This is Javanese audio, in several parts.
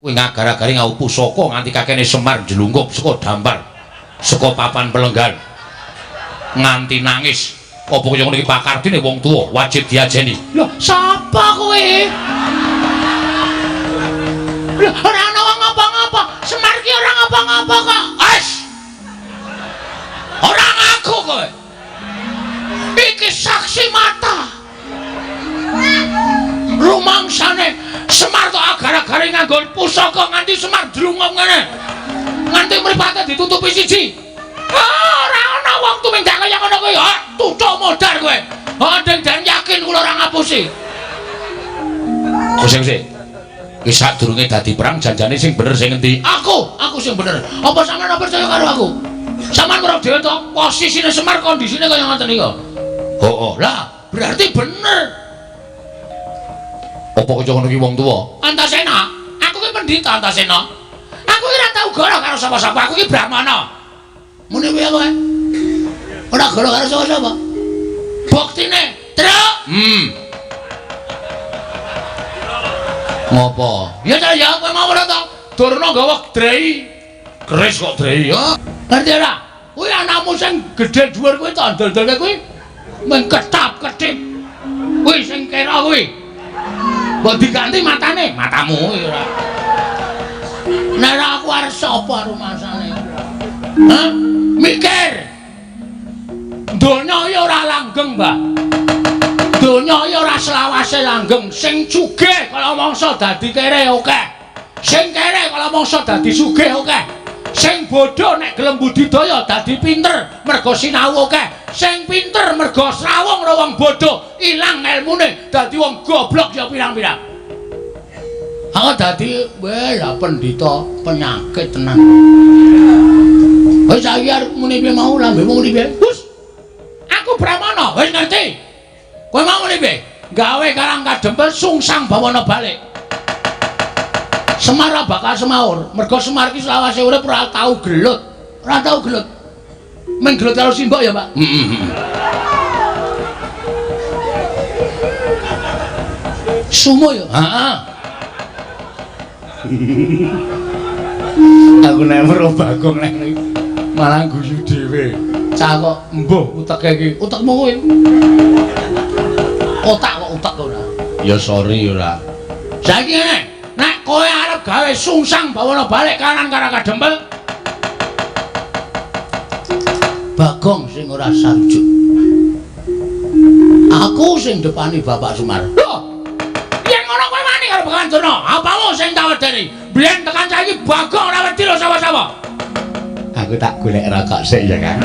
Kowe ngagar-agari ngau pusaka nganti kakene Semar njlungkup saka dampar, saka papan pelenggan. Nganti nangis. Apa kaya ngono iki pakardine wong tuwa wajib diajeni. Lho, sapa kowe? Lho, ora ana wong ngapa-ngapa. Semar ki ora ngapa-ngapa kok. Wes. Ora ngaku kowe. Iki saksi mata. Rumangsane Semar tok agar-agare nganggo pusaka nganti Semar drungum ngene. Nganti mripate ditutupi siji. Ora ana wong tumindak kaya ngono kuwi. Ha, tutuk modar kowe. Ha, deng yakin kula ora ngapusi. Sing. Ki sadurunge dadi perang janjane sing bener sing endi? Aku sing bener. Apa sampeyan ora percaya karo aku? Sampeyan ora dhewe to, posisine Semar kondisine kaya ngoten iki. Heeh. Lah, berarti bener. Apa kaya ngono ki wong tuwa? Antasena, aku ki pendhita Antasena. Aku ki ora tau goro karo sapa-sapa, aku ki Brahmana. Muni piye kowe? Ora goro karo sapa-sapa. Buktine, Truk. Ngopo? Ya ta ya, kowe mau ora to? Durna gawa drei. Keris kok drei ya. Ngerti ora? Kuwi anakmu sing gedhe dhuwur kuwi to ndol-ndolke kuwi mung ketap-ketip. Kuwi sing kira kuwi. Mbok diganti matane, matamu kuwi ora. Nek ora aku arep sapa rumasane? Hah? Mikir. Donya iki ora langgeng, Mbah. Donya iki ora selawase langgeng. Sing sugih kala mangsa dadi kere akeh. Sing kere kala mangsa dadi sugih akeh. Sing bodho nek gelem budidaya dadi pinter mergo sinau akeh. Sing pinter mergo srawung karo wong bodho ilang elmune dadi wong goblok ya pirang-pirang. Aku dadi weh lah pendhita penyakit tenan. Wis saiki arep muni piye mau lambemu muni piye? Hus. Aku Brahmana, wis ngerti. Kowe mau muni piye? Gawe karang kadempel sungsang bawana balik. Semar ora bakal semaur, mergo Semar ki selawase urip ora tau gelut. Ora tau gelut. Mung gelut karo simbok ya, Pak. Heeh. Sumo ya? Heeh. Aku nek weruh Bagong nek malah guyu dhewe. Cah kok mbuh uteke iki. Utekmu kuwi. Otak kok utek ora. Ya sorry ora. Saiki ngene, nek kowe arep gawe sungsang bawana balik kanan karo kadempel. Bagong sing ora sarujuk. Aku sing depani Bapak Semar. Lho. Yen ngono kowe wani karo Begawan Durna, apamu sing tak wedeni? Biyen tekan saiki Bagong ora wedi lho sapa-sapa. Aku tak golek rokok sik ya, Kang.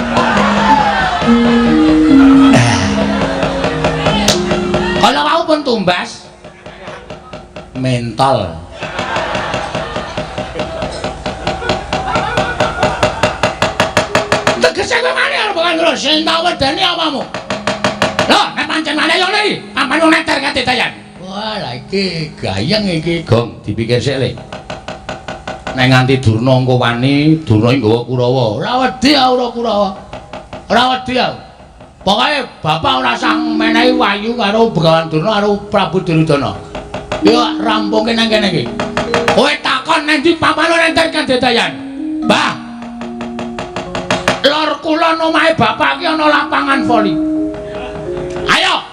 Kalau mau pun tumbas mentol. Tegese kowe wani karo Begawan Durna, sing tak wedeni apamu? Lho, nek pancen wani yo ngene iki, papan wong neter kadedayan. Wah, lah iki gayeng iki, Gong, dipikir sik le. Nek nganti Durna engko wani, Durna iki nggawa Kurawa. Ora wedi aku ora Kurawa. Ora wedi aku. Pokoke bapak ora usah menehi wahyu karo Begawan Durna karo Prabu Duryudana. Yo rampungke nang kene iki. Kowe takon nang ndi papan enter kadedayan. Mbah. Lor kulon omahe bapak ki ana lapangan voli. Ayo.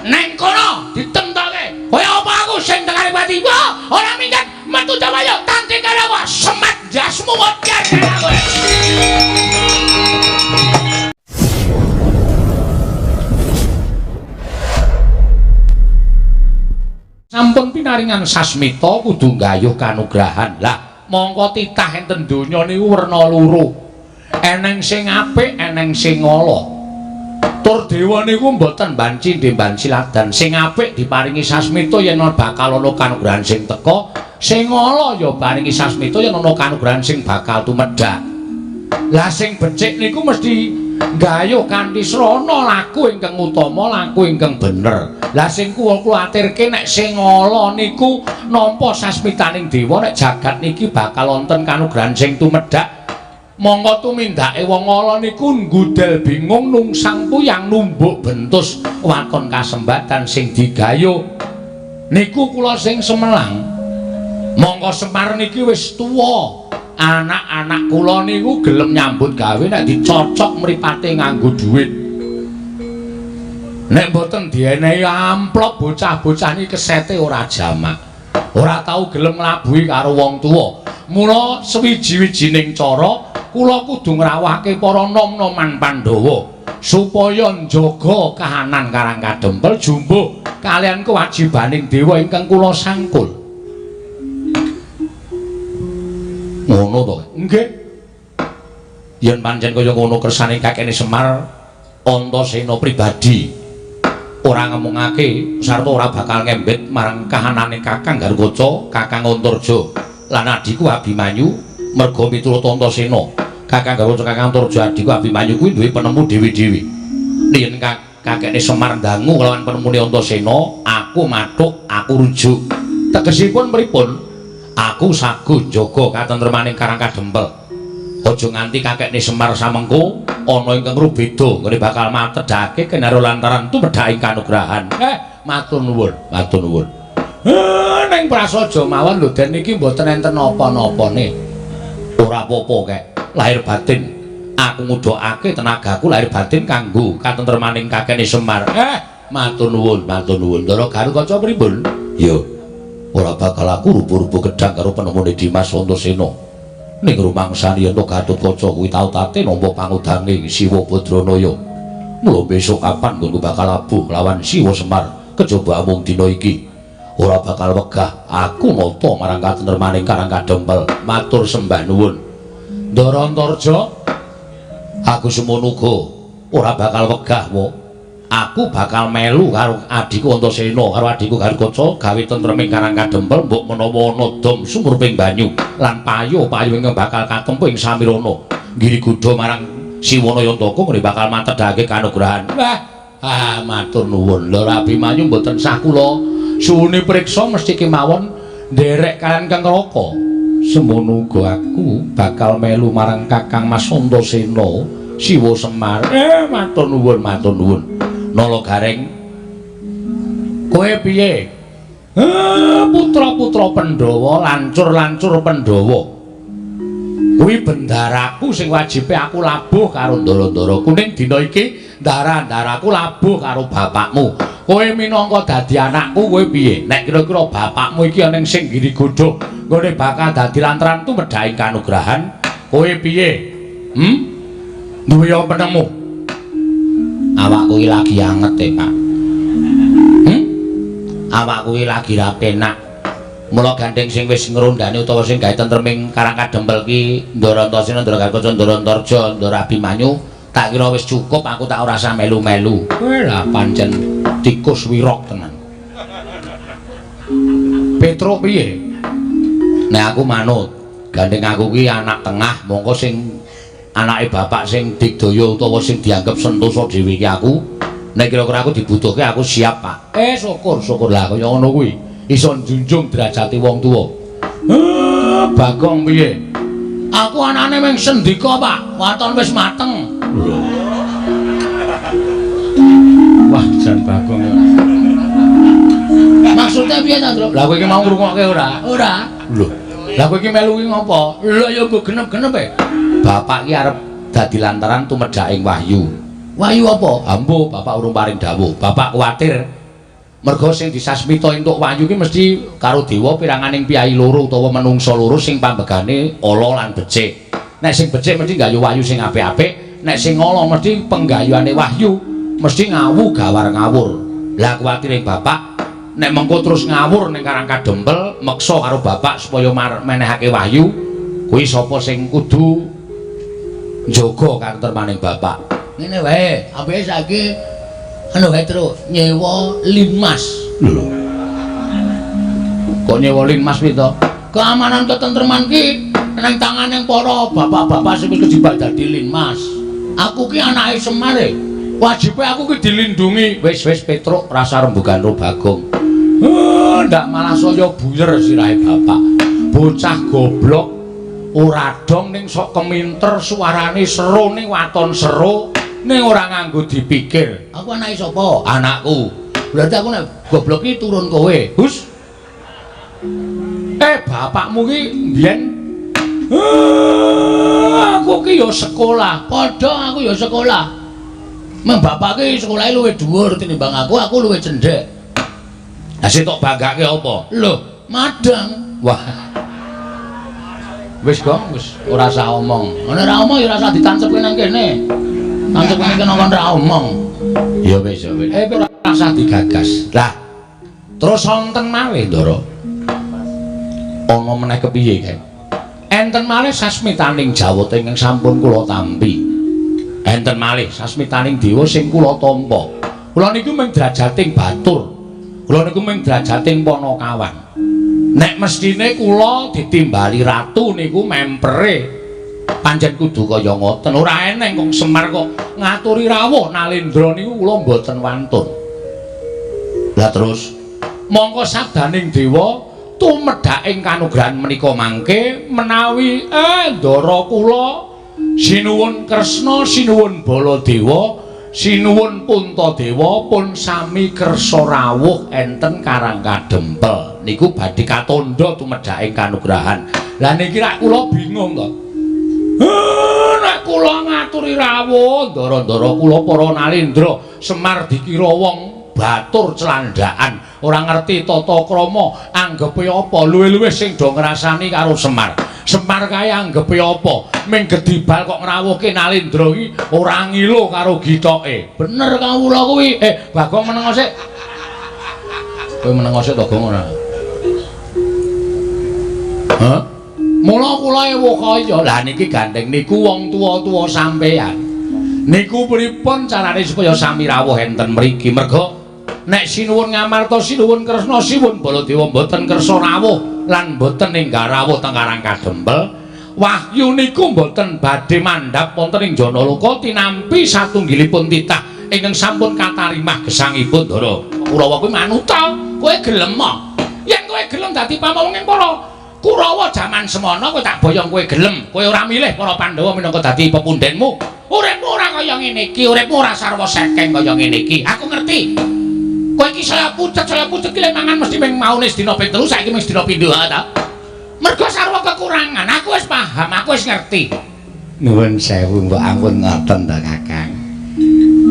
Neng kono ditemtoke. Kaya apa aku sing tekane pati? Wah, ora minggat metu dawayo tanding karo aku. Semat jasmu modar kowe. Sampun pinaringan sasmita kudu nggayuh kanugrahan. Lah, mongko titah enten donya niku werna loro. Eneng sing apik, eneng sing ala. Tur dewa niku mboten banci ndemban siladan. Sing apik diparingi sasmita yen bakal ana kanugrahan sing teka, sing ala ya paringi sasmita yen ana kanugrahan sing bakal tumedhak. Lah sing becik niku mesti nggayuh kanthi srana laku ingkang utama, laku ingkang bener. Lah sing kula kuwatirke nek sing ala niku nampa sasmitaning dewa nek jagat niki bakal wonten kanugrahan sing tumedhak. Mongko tumindake wong ala niku nggudel bingung nungsang puyang numbuk bentus waton kasembatan sing digayuh. Niku kula sing semelang. Mongko Semar niki wis tuwa. Anak-anak kula niku gelem nyambut gawe nek dicocok mripate nganggo dhuwit. Nek mboten dienehi amplop bocah-bocah niki kesete ora jamak. Ora tau gelem nglabuhi karo wong tuwa. Mula sewiji-wijining cara kula kudu ngrawuhake para nom-noman Pandhawa supaya njaga kahanan Karang Kadempel jumbuh kaliyan kewajibaning dewa ingkang kula sangkul. Ngono to? Nggih. Yen pancen kaya ngono kersane kakene Semar Antasena pribadi ora ngemungake sarta ora bakal ngembet marang kahanane Kakang Garukaca, Kakang Antarja lan adhiku Abimanyu merga miturut Antasena. Kakang Garukaca, Kakang Antarja, adhiku Abimanyu kuwi duwe penemu dhewe-dhewe. Yen kakekne Semar ndangu kelawan penemune Antasena, aku mathuk, aku rujuk. Tegesipun pripun? Aku saguh njaga katentremaning Karang Kadempel. Aja nganti kakekne Semar samengko ana ingkang rubeda nggone bakal matedhake kenaro lantaran tumedhaking kanugrahan. Matur nuwun, matur nuwun. Ning prasaja mawon lho Den niki mboten enten napa-napane. Ora apa-apa kek, lahir batin. Aku ngudhokake tenagaku lahir batin kanggo katentremaning kakekne Semar. Matur nuwun, matur nuwun. Ndara Garukaca pripun? Ya. Ora bakal aku rubuh-rubuh gedhang karo penemune Dimas Antasena. Ning rumangsane yen Gatotkaca kuwi tau tate nampa pangudange Siwa Badranaya. Mula besok kapan nggonku bakal labuh lawan Siwa Semar kejaba amung dina iki. Ora bakal wegah aku nata marang katentremaning Karang Kadempel. Matur sembah nuwun. Ndara Antarja, aku semono uga ora bakal wegah wo. Aku bakal melu karo adhiku Antasena karo adhiku Garukaca gawe tentreming Karang Kadempel mbok menawa ana dom sumurping banyu lan payo-payo ingkang bakal katempuh ing samirana nggiri gudha marang Siwana Yantaka ngene bakal matedhake kanugrahan. Wah, ah matur nuwun. Lho Abimanyu mboten sah kula suwune priksa mesti kemawon nderek kaliyan Kang Raka. Semono uga aku bakal melu marang Kakang Mas Antasena Siwa Semar. Matur nuwun, matur nuwun. Nala Gareng, kowe piye? Putra-putra Pandhawa, lancur-lancur Pandhawa. Kuwi bendaraku sing wajibe aku labuh karo ndara-ndara kuning dina iki, ndara-ndaraku labuh karo bapakmu. Kowe minangka dadi anakku, kowe piye? Nek kira-kira bapakmu iki ana sing giri godha, nggone bakal dadi lantaran tumedhaking kanugrahan, kowe piye? Duwe penemu? Awakku iki lagi anget e, Pak. Awakku iki lagi ra penak. Mula gandeng sing wis ngrondani utawa sing gawe tentreming Karang Kadempel ki Ndara Antasena, Ndara Garukaca, Ndara Antarja, Ndara Abimanyu, tak kira wis cukup aku tak ora usah melu-melu. Lah pancen tikus wirok tenan. Petruk piye? Nek aku manut, gandeng aku ki anak tengah, mongko sing anake bapak sing digdaya utawa sing dianggep sentosa dhewe iki aku. Nek kira-kira aku dibutuhke aku siap, Pak. Syukur, syukur lah kaya ngono kuwi. Iso njunjung derajate wong tuwa. Bagong piye? Aku anane mung sendika, Pak. Waton wis mateng. Wah, jan Bagong. Maksudnya piye ta, Ndro? Lah kowe iki mau ngrungokke ora? Ora. Lho. Lah kowe iki melu iki ngopo? Lho ya nggo genep-genep e. Bapak iki arep dadi lantaran tumedhaking wahyu. Wahyu apa? Ambo, bapak urung paring dawuh. Bapak kuwatir merga sing disasmita entuk wahyu ki mesti karo dewa piranganing piyai loro utawa menungsa loro sing pambegane ala lan becik. Nek sing becik mesti nggayuh wahyu sing apik-apik, nek sing ala mesti penggayuhane wahyu mesti ngawu gawar ngawur. Lah kuwatire bapak nek mengko terus ngawur ning Karang Kadempel meksa karo bapak supaya menehake wahyu, kuwi sapa sing kudu njaga katentremaning bapak. Ngene wae, apike saiki anu wae terus nyewa linmas. Lho. Kok nyewa linmas piye to? Keamanan ketentreman ki nang tangane para bapak-bapak sing wis kejebak dadi linmas. Aku ki anake Semar e. Wajibe aku ki dilindungi. Wis wis Petruk rasa rembugan ro Bagong. Ndak malah saya buyer sirahe bapak. Bocah goblok ora dong ning sok keminter suarane seru ning waton seru ning ora nganggo dipikir. Aku anake sapa? Anakku. Berarti aku nek goblok ki turun kowe. Hus. Bapakmu ki mbiyen aku ki ya sekolah, padha aku ya sekolah. Meng bapak ki sekolahe luwih dhuwur tinimbang aku, aku luwih cendhek. Lah sing tok banggake apa? Lho, madang. Wah. Wis, Gong, wis ora usah omong. Nek ora omong ya ora usah ditancepke nang kene. Tancepke nang kene kon ora omong. Ya wis, ya wis. Ora usah digagas. Lah, terus wonten malih, Ndara. Ana meneh kepiye kae? Enten malih sasmitaning Jawata ingkang sampun kula tampi. Enten malih sasmitaning dewa sing kula tampa. Kula niku mung drajating batur. Kula niku mung drajating panakawan. Nek mestine kula ditimbali ratu niku mempere pancen kudu kaya ngoten. Ora eneng kok Semar kok ngaturi rawuh Nalendra niku kula mboten wantun. Lah terus mongko sabdaning dewa tumedhaking kanugrahan menika mangke menawi ndara kula sinuwun Kresna, sinuwun Baladewa, sinuwun Puntadewa pun sami kersa rawuh enten Karang Kadempel. Niku badhe katandha tumedhaking kanugrahan. Lah niki rak kula bingung to. Nek kula ngaturi rawuh ndara-ndara kula para Nalendra Semar dikira wong batur celandaan, ora ngerti tata krama, anggepe apa luwih-luwih sing do ngrasani karo Semar. Semar kae anggepe apa? Ming gedibal kok ngrawuhke Nalendra iki ora ngilo karo gitoke. Bener kawula kuwi. Bagong menengo sik. Kowe menengo sik to, Gong, ora? Hah? Mula kula ewuh kaya. Lah niki gandeng niku wong tuwa-tuwa sampeyan. Niku pripun carane supaya sami rawuh enten mriki? Merga nek sinuwun Ngamarta, sinuwun Kresna, sinuwun Baladewa mboten kersa rawuh lan mboten enggal rawuh teng Karang Kadempel, wahyu niku mboten badhe mandhap wonten ing Janaloka tinampi satunggilipun titah ingkang sampun katarimah gesangipun Ndara. Kurawa kuwi manuta, kowe gelem ah? Yen kowe gelem dadi pamong ing para Kurawa jaman semono kowe tak boyong kowe gelem, kowe ora milih para Pandhawa minangka dadi pepundenmu. Uripmu ora kaya ngene iki, uripmu ora sarwa sekeng kaya ngene iki. Aku ngerti. Kowe iki saya pucet ki lek mangan mesti ming maune sedina ping 3, saiki ming sedina pindho ha ta. Mergo sarwa kekurangan, aku wis paham, aku wis ngerti. Nuwun sewu mbok ampun ngoten to, Kakang.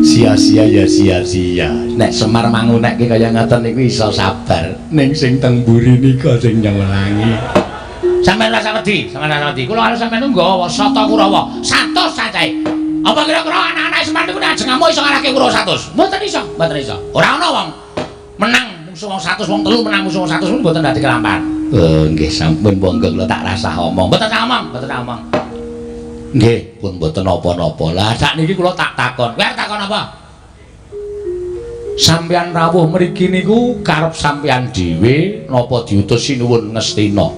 Sia-sia ya sia-sia. Nek Semar mangunekke kaya ngoten niku iso sabar. Ning sing teng mburi nika sing nyewelangi. Sampeyan rasa wedi, sampeyan rasa wedi. Kula karo sampeyan nggawa sata Kurawa, 100 cacahe. Apa kira-kira anak-anak Semar niku nek ajeng ngamuk iso ngalahke Kurawa 100? Mboten iso, mboten iso. Ora ana wong menang musuh wong 100, wong telu menang musuh wong 100 mboten dadi kelampahan. Oh, nggih sampun monggo kula tak rasah omong. Mboten sah omong, mboten sah omong. Nggih, pun mboten napa-napa. Lah sakniki kula tak takon. Kowe arep takon apa? Sampeyan rawuh mriki niku karep sampeyan dhewe napa diutus sinuwun Ngastina?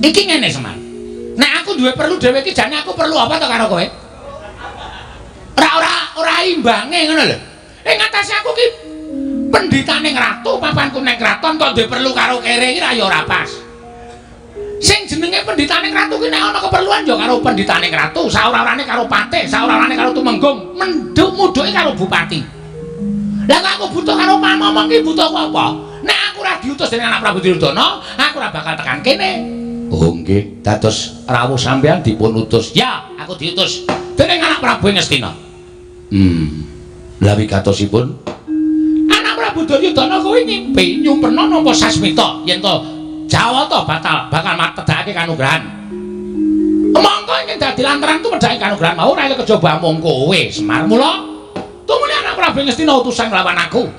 Iki ngene Semar. Nek aku duwe perlu dhewe iki jane aku perlu apa to karo kowe? Ora ora ora imbange ngono lho. Ing atase aku ki pendhitane ratu, papanku ning kraton kok duwe perlu karo kere iki ra ya ora pas. Sing jenenge pendhitane ratu ki nek ana keperluan ya karo pendhitane ratu, saora-orane karo patih, saora-orane karo tumenggung, menduk mudhuke karo bupati. Lah kok aku butuh karo pamomong ki butuh apa? Nek aku ora diutus dening anak Prabu Duryudana, aku ora bakal tekan kene. Oh nggih, dados rawuh sampeyan dipun utus. Ya, aku diutus dening anak Prabu Ngastina. Lah wigatosipun anak Prabu Duryudana kuwi ngimpi nyumpena nampa sasmita yen to Jawata batal bakal matedhakake kanugrahan. Mongko ingkang dadi lantaran tumedhake kanugrahan mau ora kejaba amung kowe, Semar. Mula tumune anak Prabu Ngastina utusan nglawan aku.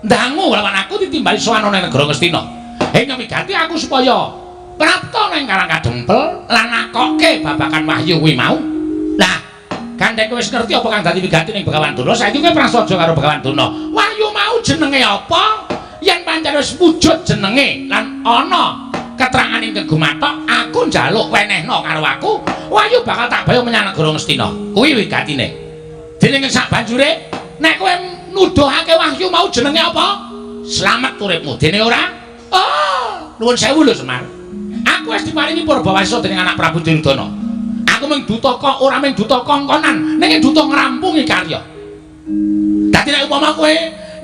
Ndangu nglawan aku ditimbali sowan ana negara Ngastina. Ing wigati aku supaya prapta nang Karang Kadempel lan nakokke babagan wahyu kuwi mau. Lah, gandeng kowe wis ngerti apa kang dadi wigati ning Begawan Durna, saiki kowe prasaja karo Begawan Durna. Wahyu mau jenenge apa? Yen pancen wis wujud jenenge lan ana keterangan ingkang gumathok, aku njaluk wenehna karo aku, wahyu bakal tak bayo menyang negara Ngastina. Kuwi wigatine. Dening sak banjure, nek kowe nuduhake wahyu mau jenenge apa? Slamet uripmu. Dene ora? Oh, nuwun sewu lho Semar. Aku wis diparingi purbawasa dening anak Prabu Duryudana. Aku mung duta kok ora mung duta kongkonan, ning duta ngrampungi karya. Dadi nek upama kowe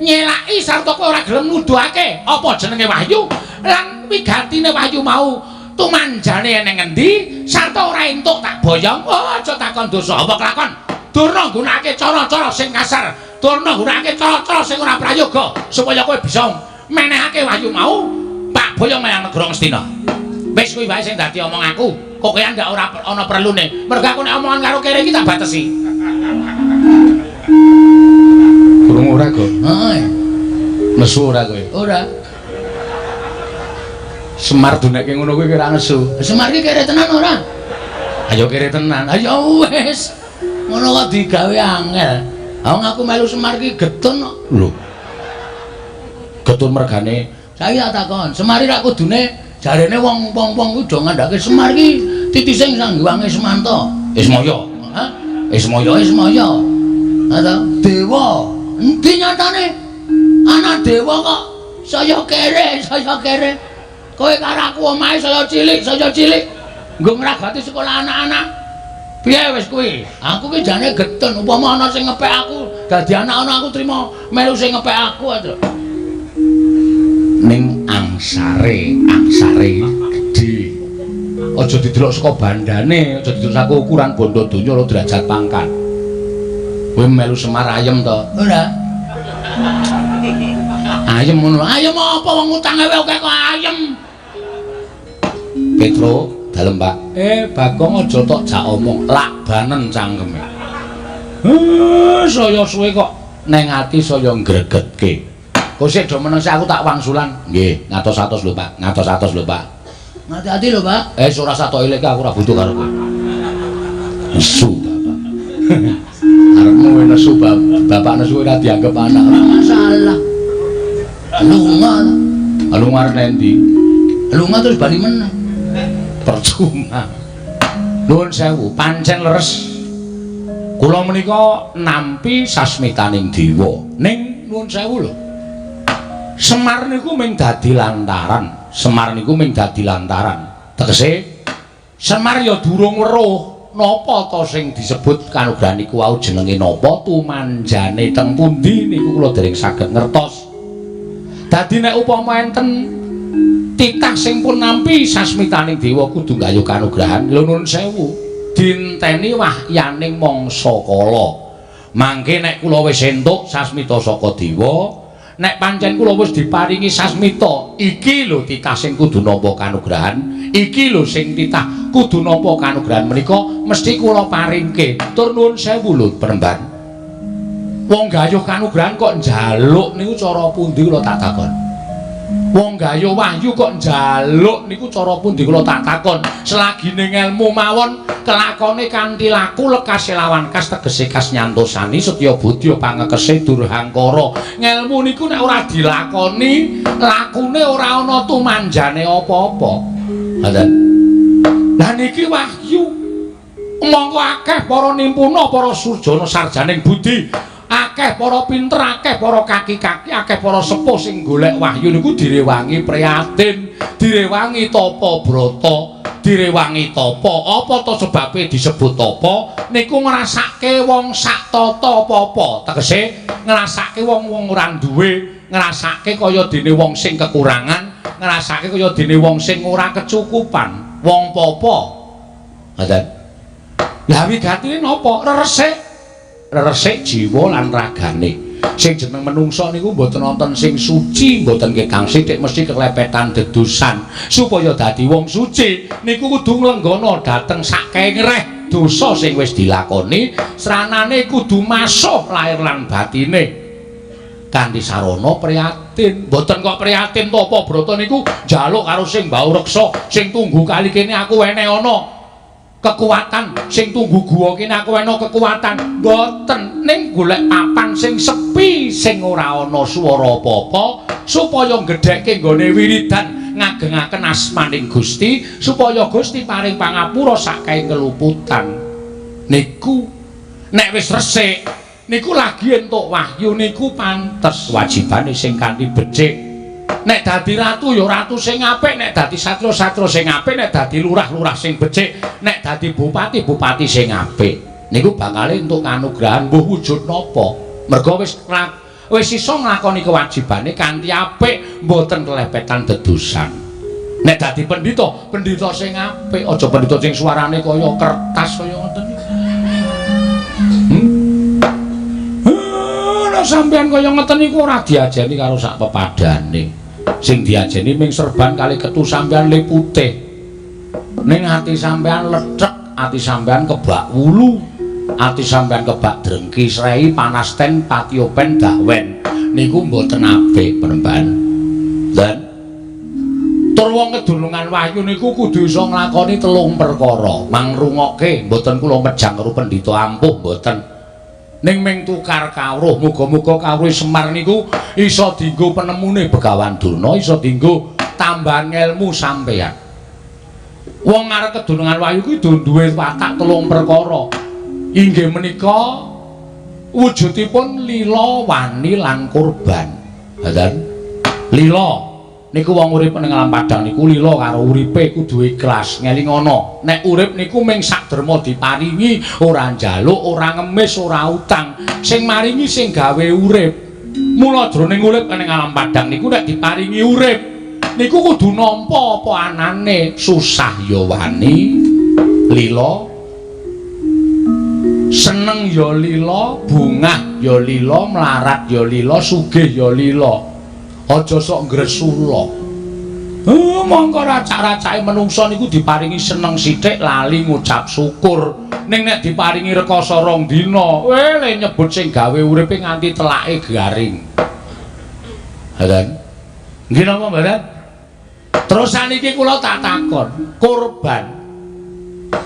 nyelaki sarta kowe ora gelem nuduhake apa jenenge wahyu, Lan wigatine wahyu mau tumanjane ning ngendi sarta ora entuk tak boyong. Oh, aja takon dosa apa kelakon. Durna nggunakake cara-cara sing kasar, durna nggunakake cara-cara sing ora prayoga supaya kowe bisa menehake wahyu mau tak boyong menyang negara Ngastina. Wis kuwi wae sing dadi omong aku. Kok kowe ndak ora ana perlune. Mergo aku nek omongan karo kere iki tak batesi. Krungu ora, Go? Heeh. Nesu ora kowe? Ora. Semar dunekke ngono kuwi ora nesu. Semar iki kere tenan ora? Ayo kere tenan. Ayo wis. Ngono kok digawe angel. Wong aku melu Semar iki getun kok. Lho. Getun mergane. Saya takon, Semar iki rak kudune jarene wong-wong kuwi do ngandhake Semar iki titise Sang Hyang Ismanta. Ismaya. Hah? Ismaya. Ismaya. Ha ta? Dewa. Endi nyatane? Anak dewa kok saya kere, saya kere. Kowe karo aku omahe saya cilik, saya cilik. Nggo ngragati sekolah anak-anak. Piye wis kuwi? Aku ki jane getun upama ana sing ngepek aku, dadi anak ana aku trima melu sing ngepek aku aja. Ning angsare, angsare gedhe. Aja didelok saka bandane, aja didelok saka ukuran bondo donya lho derajat pangkat. Kowe melu Semar ayem to? Ora. Ayem ngono. Ayem apa wong utange wae akeh kok ayem. Petro, dalem Pak. Bagong aja tok jak omong, lakbanen cangkeme. Saya suwe kok neng ati saya ngregetke. Kok sik do meneng sik aku tak wangsulan. Nggih, ngatos-atos lho Pak, ngatos-atos lho Pak. Ngati-ati lho Pak. Ora satok elek aku ora butuh karo kowe. Nesu bapak. Arepmu nesu bapak nesu ora dianggep anak. Ora masalah. Lunga. Lunga arep endi? Lunga terus bali meneh. Percuma. Nuwun sewu, pancen leres. Kula menika nampi sasmitaning dewa. Ning nuwun sewu lho. Semar niku mung dadi lantaran. Semar niku mung dadi lantaran. Tegese Semar ya durung weruh napa ta sing disebut kanugrahan niku wau jenenge napa, tumanjane teng pundi niku kula dereng saged ngertos. Dadi nek upama enten titah sing pun nampi sasmitaning dewa kudu nggayuh kanugrahan. Lho nuwun sewu, dinteni wahyaning mangsa kala. Mangke nek kula wis entuk sasmita saka dewa, nek pancen kula wis diparingi sasmita, iki lho titah sing kudu nampa kanugrahan, iki lho sing titah kudu nampa kanugrahan menika mesti kula paringke. Tur nuwun sewu lho Penemban. Wong gayuh kanugrahan kok njaluk niku cara pundi kula tak takon. Wong gayuh wahyu kok njaluk niku cara pundi kula tak takon. Selagine ngelmu mawon kelakone kanthi laku lekase lawan kas tegese kas nyantosani setya budya pangekese durhangkara. Ngelmu niku nek ora dilakoni, lakune ora ana tumanjane apa-apa. Ngoten. Lah niki wahyu. Monggo akeh para nimpuna, para surjana sarjaning budi, akeh para pinter, akeh para kaki-kaki, akeh para sepuh sing golek wahyu niku direwangi prihatin, direwangi tapa brata, direwangi tapa. Apa to sebabe disebut tapa? Niku ngrasake wong sak tata apa-apa. Tegese ngrasake wong-wong ora duwe, ngrasake kaya dene wong sing kekurangan, ngrasake kaya dene wong sing ora kecukupan, wong popo. Ngoten. Lah wigatine napa? Reresik. Reresik jiwa lan ragane. Sing jeneng menungsa niku mboten wonten sing suci, mboten ketang sithik mesti kelepetan dedusan. Supaya dadi wong suci niku kudu nglenggana dhateng saking reh dosa sing wis dilakoni, sranane kudu masuh lahir lan batine. Kanthi sarana prihatin. Mboten kok prihatin tapa brata niku njaluk karo sing mbau reksa, sing tunggu kali kene aku wene ana kekuatan, sing tunggu guwa kene aku ana kekuatan. Mboten, ning golek papan sing sepi, sing ora ana swara apa-apa, supaya nggedhekke nggone wiridan ngagengaken asmaning Gusti, supaya Gusti paring pangapura saking keluputan. Niku nek wis resik niku lagi entuk wahyu niku pantes wajibane sing kanthi becik. Nek dadi ratu ya ratu sing apik, nek dadi satria-satria sing apik, nek dadi lurah-lurah sing becik, nek dadi bupati-bupati sing apik. Niku bakale entuk kanugrahan mbuh wujud napa. Mergo wis wis iso nglakoni kewajibane kanthi apik, mboten kelepetan dedosan. Nek dadi pendhita, pendhita sing apik, aja pendhita sing suarane kaya kertas kaya ngoten niku. Nek sampeyan kaya ngoten niku ora diajeni karo sak pepadane. Sing diajeni ming serban kali ketu sampeyan le putih. Ning ati sampeyan lethek, ati sampeyan kebak wulu, ati sampeyan kebak drengki srei panasten patiopen dahwen. Niku mboten apik, Penemban. Dan tur wong kedunungan wahyu niku kudu iso nglakoni telung perkara. Mangrungokke, mboten kula mejang karo pendhita ampuh mboten. Ning ming tukar kawruh, muga-muga kawruh Semar niku iso dienggo penemune Begawan Durna, iso dienggo tambahan ngelmu sampeyan. Wong arep kedunungan wahyu kuwi duwe watak telung perkara. Inggih menika wujudipun lila, wani lan kurban. Ngoten. Lila niku wong urip ning alam padang niku lila karo uripe kudu ikhlas, ngelingono. Nek urip niku ming sak derma diparingi, ora njaluk, ora ngemis, ora utang. Sing maringi sing gawe urip. Mula jroning urip ning alam padang niku nek diparingi urip niku kudu nampa apa anane, susah ya wani, lila, seneng ya lila, bungah ya lila, mlarat ya lila, sugih ya lila. Aja sok ngresula. Mongko racak-racake menungsa niku diparingi seneng sithik lali ngucap syukur. Ning nek diparingi rekoso rong dina, le nyebut sing gawe uripe nganti telake garing. Ngoten. Nggih napa mboten? Terus saniki kula tak takon, korban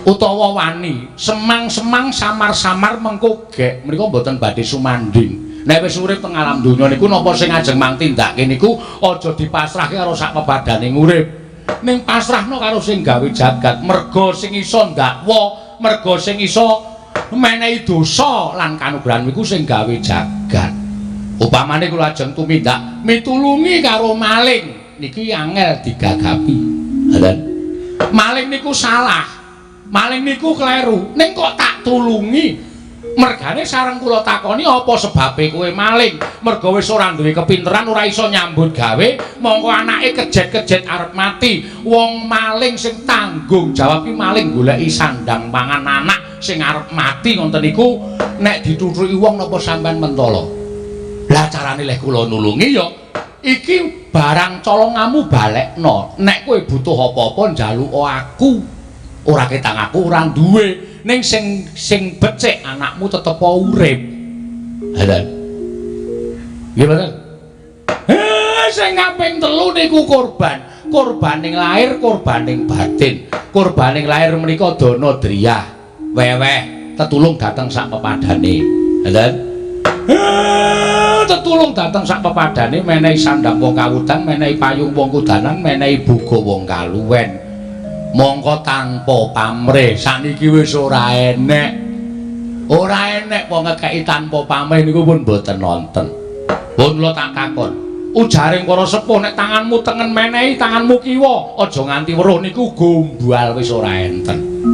utawa wani, semang-semang samar-samar mengko gek menika mboten badhe sumandhing. Nek wis urip teng alam donya niku napa sing ajeng mang tindake niku aja dipasrahke karo sak pepadane urip. Ning pasrahno karo sing gawe jagat, merga sing iso ndakwa, merga sing iso menehi dosa lan kanugrahan niku sing gawe jagat. Upamane kula ajeng tumindak mitulungi karo maling, niki angel digagapi. Ngoten. Maling niku salah. Maling niku kleru. Ning kok tak tulungi? Mergane sareng kula takoni apa sebabe kowe maling? Merga wis ora duwe kepinteran, ora iso nyambut gawe, mongko anake kejet-kejet arep mati. Wong maling sing tanggung jawab ki maling goleki sandang pangan anak sing arep mati ngoten niku nek dituthuki wong napa sampean mentala? Lah carane leh kula nulungi ya iki barang colongamu balekno. Nek kowe butuh apa-apa njaluk aku. Ora ketang aku ora duwe. Ning sing becik anakmu tetep urip. Ngoten. Nggih mboten? Sing kaping telu niku korban. Korbaning lahir, korbaning batin. Korbaning lahir menika dana driyah, weweh, tetulung dhateng sak pepadane. Ngoten. Tetulung dhateng sak pepadane, menehi sandang wong kawudan, menehi payung wong kudanan, menehi buga wong kaluwen. Mongko tanpa pamrih saniki wis ora enek. Ora enek wong ngekeki tanpa pamrih niku pun mboten nonton. Pun kula tak takon. Ujaring para sepuh nek tanganmu tengen menehi tanganmu kiwa, aja nganti weruh niku gombal wis ora enten.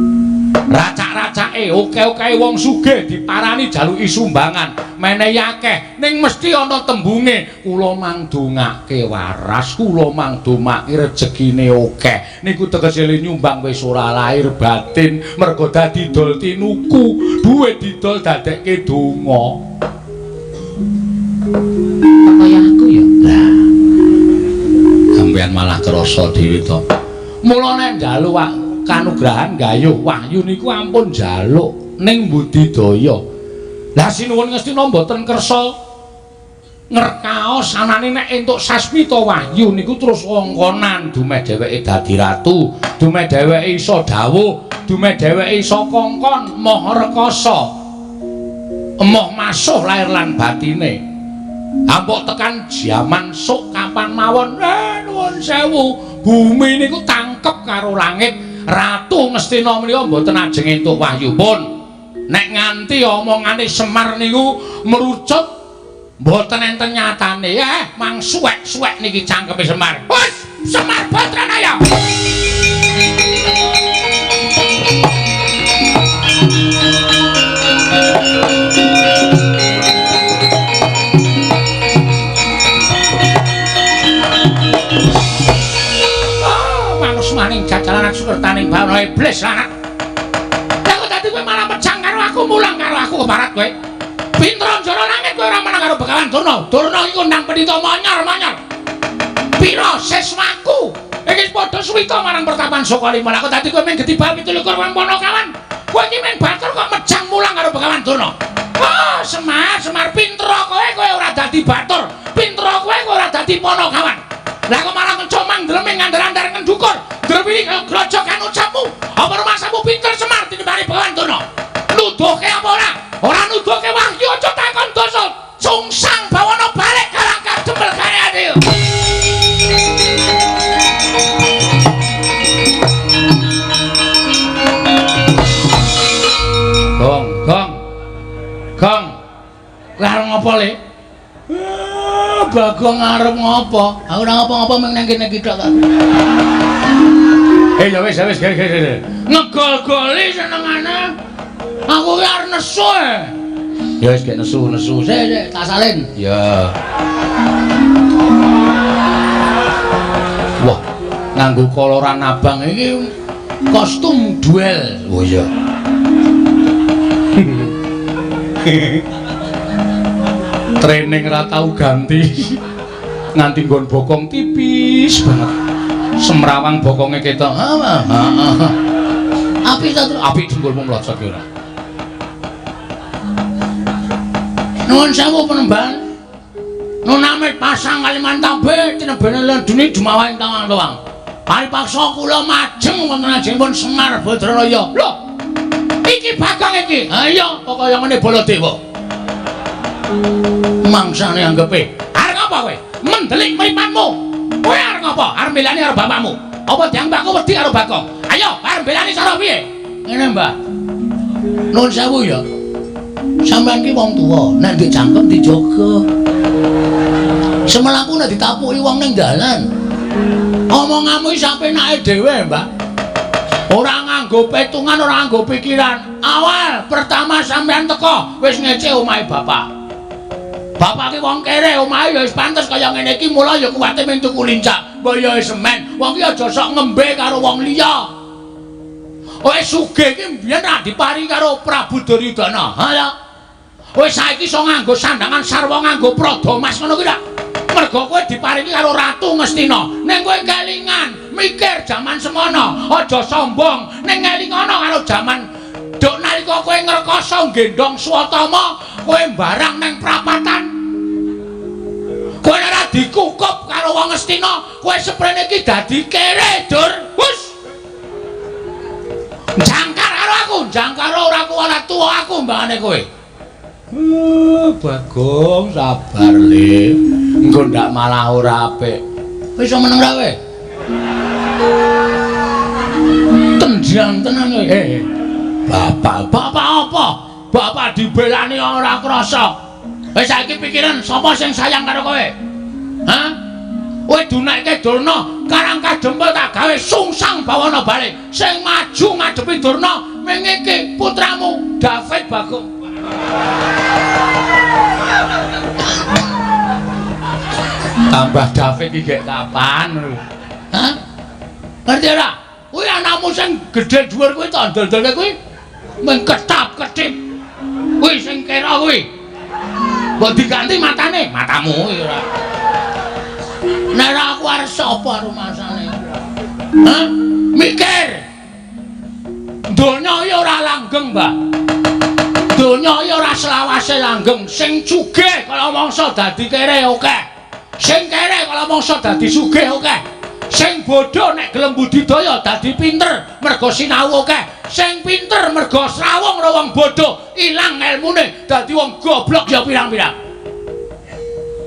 Racak-racake oke-oke wong sugih diparani jaluki sumbangan, menehi akeh, ning mesti ana tembunge kula mangdongake waras, kula mangdomake rejekine akeh. Niku tegese nyumbang wis ora lahir batin, mergo dadi dol tinuku, duwe didol dadekke donga. Kaya aku ya. Lah. Sampeyan malah krasa dhewe to. Mula nek njaluk kanugrahan gayuh wahyu niku ampun njaluk ning budidaya. Lah sinuwun Ngastina mboten kersa ngerkaos anane nek entuk sasmita wahyu niku terus wongkonan dumeh dheweke dadi ratu, dumeh dheweke iso dawuh, dumeh dheweke iso kongkon moh rekasa, emoh masuh lahir lan batine. Ampuk tekan jaman sok kapan mawon, nuwun sewu, bumi niku tangkep karo langit. Ratu Ngastina menika mboten ajeng entuk wahyu pun. Nek nganti omongane Semar niku merucut mboten enten nyatane, mang suwek-suwek niki cangkeme Semar. Wes, Semar Badranaya. Durna iblis lanat. Lah kok dadi kowe malah mejang karo aku, mulang karo aku keparat kowe. Pinter njara langit kowe ora menang karo Begawan Durna. Durna iki kondang pendhita monyor-monyor. Pira siswaku? Iki padha suwita marang pertapan Sukalima. Lah kok dadi kowe mung getibal 27 wong Panakawan. Kowe iki mung batur kok mejang mulang karo Begawan Durna. Oh, Semar, Semar pinter kowe, kowe ora dadi batur. Pinter kowe, kowe ora dadi Panakawan. Lah kok malah ngecomang ndleming ngandar-andar ngendukur. Ndrewili grojokan ucapmu. Apa rumasamu pinter Semar tinimbang Begawan Durna? Nuduhke apa ora? Ora nuduhke wahyu aja takon dosa. Sungsang bawana balik karang kadempel kare ati. Gong, gong. Gong. Kowe arep ngopo, Le? Bagong arep ngopo? Aku ora ngopo-ngopo mung nang kene iki tok ta. Ya wis, ya wis, ge. Ngegol-goli senengane. Aku ki arep nesu. Ya wis gek nesu-nesu. Sik, sik, tak salin. Ya. Wah, nganggo koloran abang iki kostum duel. Oh iya. Training ra tau ganti. Nganti nggon bokong tipis banget. Semrawang bokonge ketok. Heeh. Apik ta, apik dengkulmu mlocot ki ora. Nuwun sewu penemban. Nunamit pasang Kalimantan tinebene lan duni dumawaing tawang-tawang. Paripaksa kula majeng wonten ajengipun Semar Badranaya. Lho. Iki Bagong iki. Ha iya, kaya ngene Baladewa. Mangsane anggepe. Arep ngapa kowe? Mendelik mripatmu. Kowe arep ngapa? Arep mbelani karo bapakmu. Apa dianggap aku wedi karo Bagong? Ayo, arep mbelani cara piye? Ngene, Mbah. Nuwun sewu ya. Sampeyan ki wong tuwa, nek ndek cangkem dijaga. Semelaku nek ditapuki wong ning dalan. Omonganmu iki sapenake dhewe, Mbah. Ora nganggo petungan, ora nganggo pikiran. Awal pertama sampeyan teko wis ngece omahe bapak. Bapak ki wong kere, omahe ya wis pantes kaya ngene iki, mula ya kuwate mung tuku lincak. Mbok ya semen. Wong ki aja sok ngembe karo wong liya. Wis sugih iki mbiyen ra diparingi karo Prabu Duryudana. Ha ya. Wis saiki iso nganggo sandangan sarwa nganggo prada mas ngono kuwi ra. Mergo kowe diparingi karo Ratu Ngastina. Ning kowe kelingan mikir jaman semono, aja sombong. Ning ngelingono karo jaman duk nalika kowe ngrekoso nggendhong Swatama, kowe mbarang nang prapatan. Kowe ora dikukup karo wong Ngastina, kowe seprene iki dadi kere, Dur. Hus. Jangkar karo aku, jangkar ora kuwala tuwa aku mbangane kowe. Bagong sabar le. Engko ndak malah ora apik. Wis iso meneng ra kowe? Tenjang tenan kowe. Bapak, bapak apa? Bapak dibelani ora krasa. Wis saiki pikiran sapa sing sayang karo kowe? Hah? Kowe dunekke Durna, karang kadempel tak gawe sungsang bawana balik. Sing maju ngadepi Durna ming iki putramu David Bagong. Tambah David iki gek kapan lho? Hah? Ngerti ora? Kuwi anakmu sing gedhe dhuwur kuwi tak ndol-ndolke kuwi mung ketap-ketip. Kuwi sing kira kuwi. Mbok diganti matane, matamu kuwi ora. Nek ora aku arep sapa rumasane? Hah? Mikir. Donya iki ora langgeng, Mbah. Donya iki ora selawase langgeng. Sing sugih kala mangsa dadi kere akeh. Sing kere kala mangsa dadi sugih akeh. Sing bodho nek gelem budidaya dadi pinter mergo sinau akeh. Sing pinter mergo srawung karo wong bodho ilang elmune dadi wong goblok ya pirang-pirang.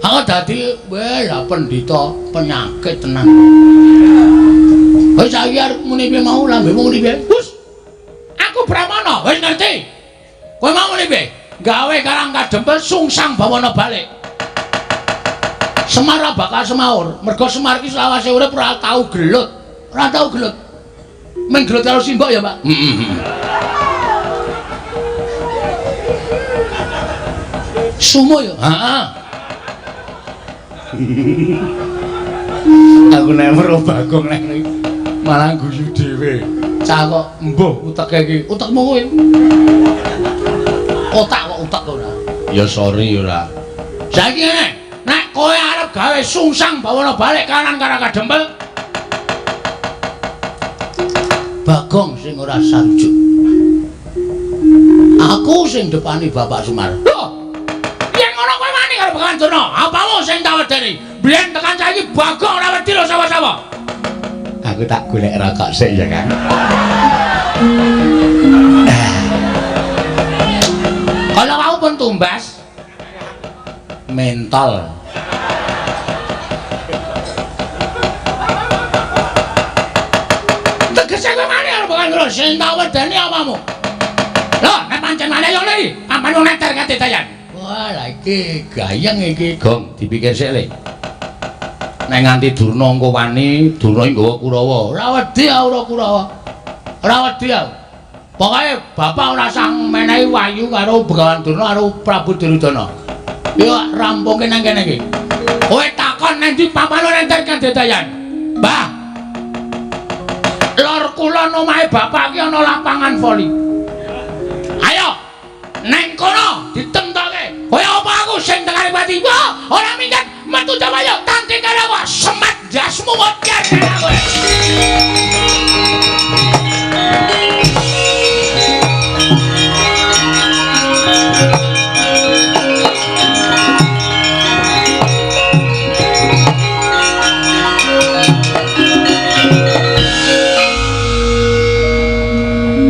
Aku dadi weh lah pendhita penyakit tenan. Wis saiki arep muni piye mau lambemu muni piye? Hus. Aku Brahmana, wis ngerti. Kowe mau muni piye? Gawe karang kadempel sungsang bawana balik. Semar ora bakal semaur, mergo Semar iki selawase urip ora tau gelut. Ora tau gelut. Mung gelut karo simbok ya, Pak. Heeh. Sumo ya? Heeh. Aku nek weruh Bagong nek malah guyu dhewe. Bocah kok mbuh uteke iki. Utekmu kowe. Otak kok utek ora. Ya sorry ora. Saiki ngene, nek kowe arep gawe sungsang bawana balik kanan Karang Kadempel. Bagong sing ora sarujuk. Aku sing depani Bapak Semar. Lho. Yen ngono kowe wani karo Begawan Durna, apamu sing tak wedeni? Biyen tekan saiki Bagong ora wedi lho sapa-sapa. Aku tak golek rokok sik ya, Kang. Kalau wau pun tumbas mentol. Tegese kowe wani karo Begawan Durna, sing tak wedeni apamu? Lho, nek pancen wani yo li, ampan wong neter kadedayan. Wah, lha iki gayeng iki, Gong, dipikir sik le. Nek nganti Durna engko wani, Durna iki nggawa Kurawa. Ora wedi aku ora Kurawa. Ora wedi aku. Pokoke bapak ora sang menehi wahyu karo Begawan Durna karo Prabu Duryudana. Yo rampungke nang kene iki. Kowe takon nang ndi papan enter kadedayan. Mbah. Lor kulon omahe bapak iki ana lapangan voli. Ayo neng kono ditemtoke. Kaya apa aku sing tekane pati? Wah, ora minggat metu jawayo tanding karo aku semat jasmu modar kowe.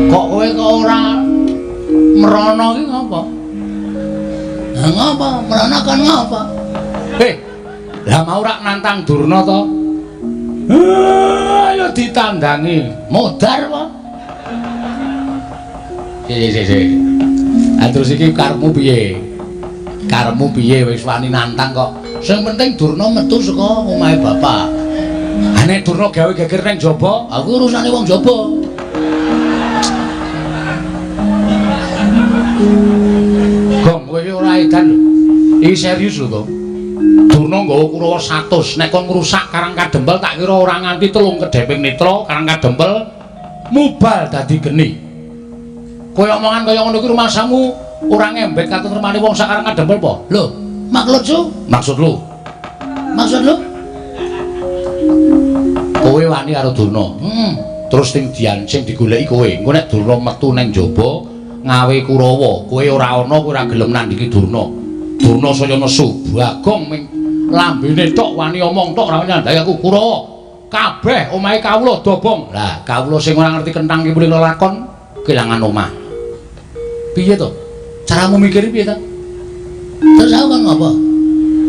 Kok kowe kok ora merono iki ngapa? Lah ngapa? Merono kon ngapa? Lah mau rak nantang Durna to? Ayo ditandangi. Modar apa? Si. Ah terus iki karepmu piye? Karepmu piye wis wani nantang kok? Sing penting Durna metu saka omahe bapak. Ha nek Durna gawe geger nang jaba, aku urusane wong jaba. Gong, kowe iki ora edan lho. Iki serius lho, Gong. Durna nggawa Kurawa 100, nek kon ngrusak Karang Kadempel tak kira ora nganti telung kedheping netra Karang Kadempel mubal dadi geni. Kowe omongan kaya ngono kuwi rumasamu ora ngembet katentremane wong sak Karang Kadempel apa? Lho, maksud lu? Maksud lu? Maksud lu? Kowe wani karo Durna. Terus sing dian sing digoleki kowe. Engko nek Durna metu nang jaba ngawe Kurawa, kowe ora ana, kowe ora gelem nandhingi Durna. Durna saya nesu, Bagong ming lambene tok wani omong tok ora nyandhaki aku Kurawa. Kabeh omahe kawula dobong. Lah, kawula sing ora ngerti kenthang ki muni lelakon kelangan omah. Piye to? Caramu mikir piye to? Terus aku kon ngopo?